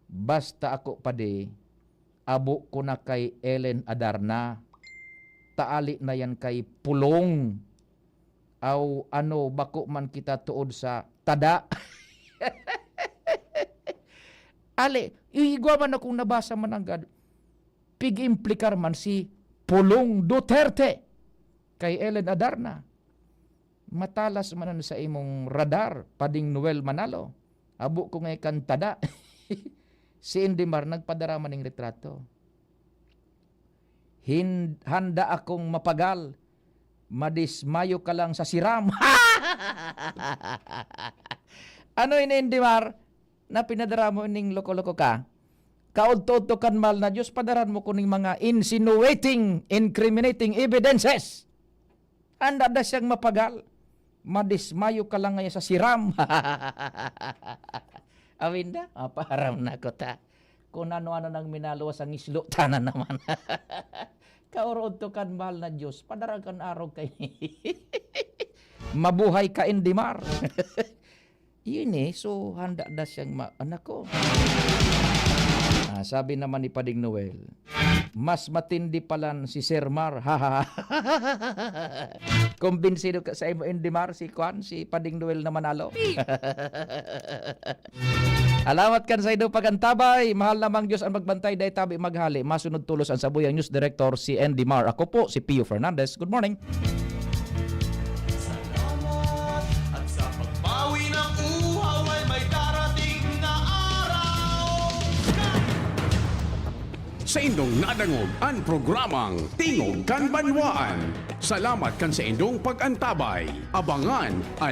"Basta ako, padi, abo ko na kay Ellen Adarna. Taali na yan kay Pulong. Aw ano, bako man kita tuod sa tada." Ali, igwa man akong nabasa man nanggad. Pig-implikar man si Pulong Duterte kay Ellen Adarna. Matalas man an sa imong radar, Pading Noel Manalo. Abo ko nga ikantada. Si Indimar nagpadara man ning retrato. Hin-, handa akong mapagal. Madismayo ka lang sa siram. Ano ini, Indimar? Na pinadara mo ning loko-loko ka? Kaudto-udto kan mahal na Diyos, padaran mo kuning mga insinuating, incriminating evidences. Handa na siyang mapagal. Madismayo ka lang ngayon sa siram. Awinda, mapaharam na ko ta. Kung ano-ano nang minaluwas ang islo, tanan naman. Kaurod to kan mahal na Diyos, padara kan arog kay Mabuhay ka, Indimar. Yun eh, so handa na siyang ma-, anak ko. Ah, sabi naman ni Pading Noel, "Mas matindi palan si Sir Mar." Kumbinsido ka sa imo, Indimar, si Kwan, si Pading Noel na Manalo. Alamat kan saindo pagantabay. Mahal namang Diyos ang magbantay, dai tabi maghali. Masunod tulos ang sabuyang news director, si Andy Mar. Ako po, si Pio Fernandez. Good morning. Salamat at sa pagbawi ng uhaw ay may darating na araw. Saindong nadangog an programang Tingog kan Banwaan. Salamat kan saindong pag-antabay. Abangan an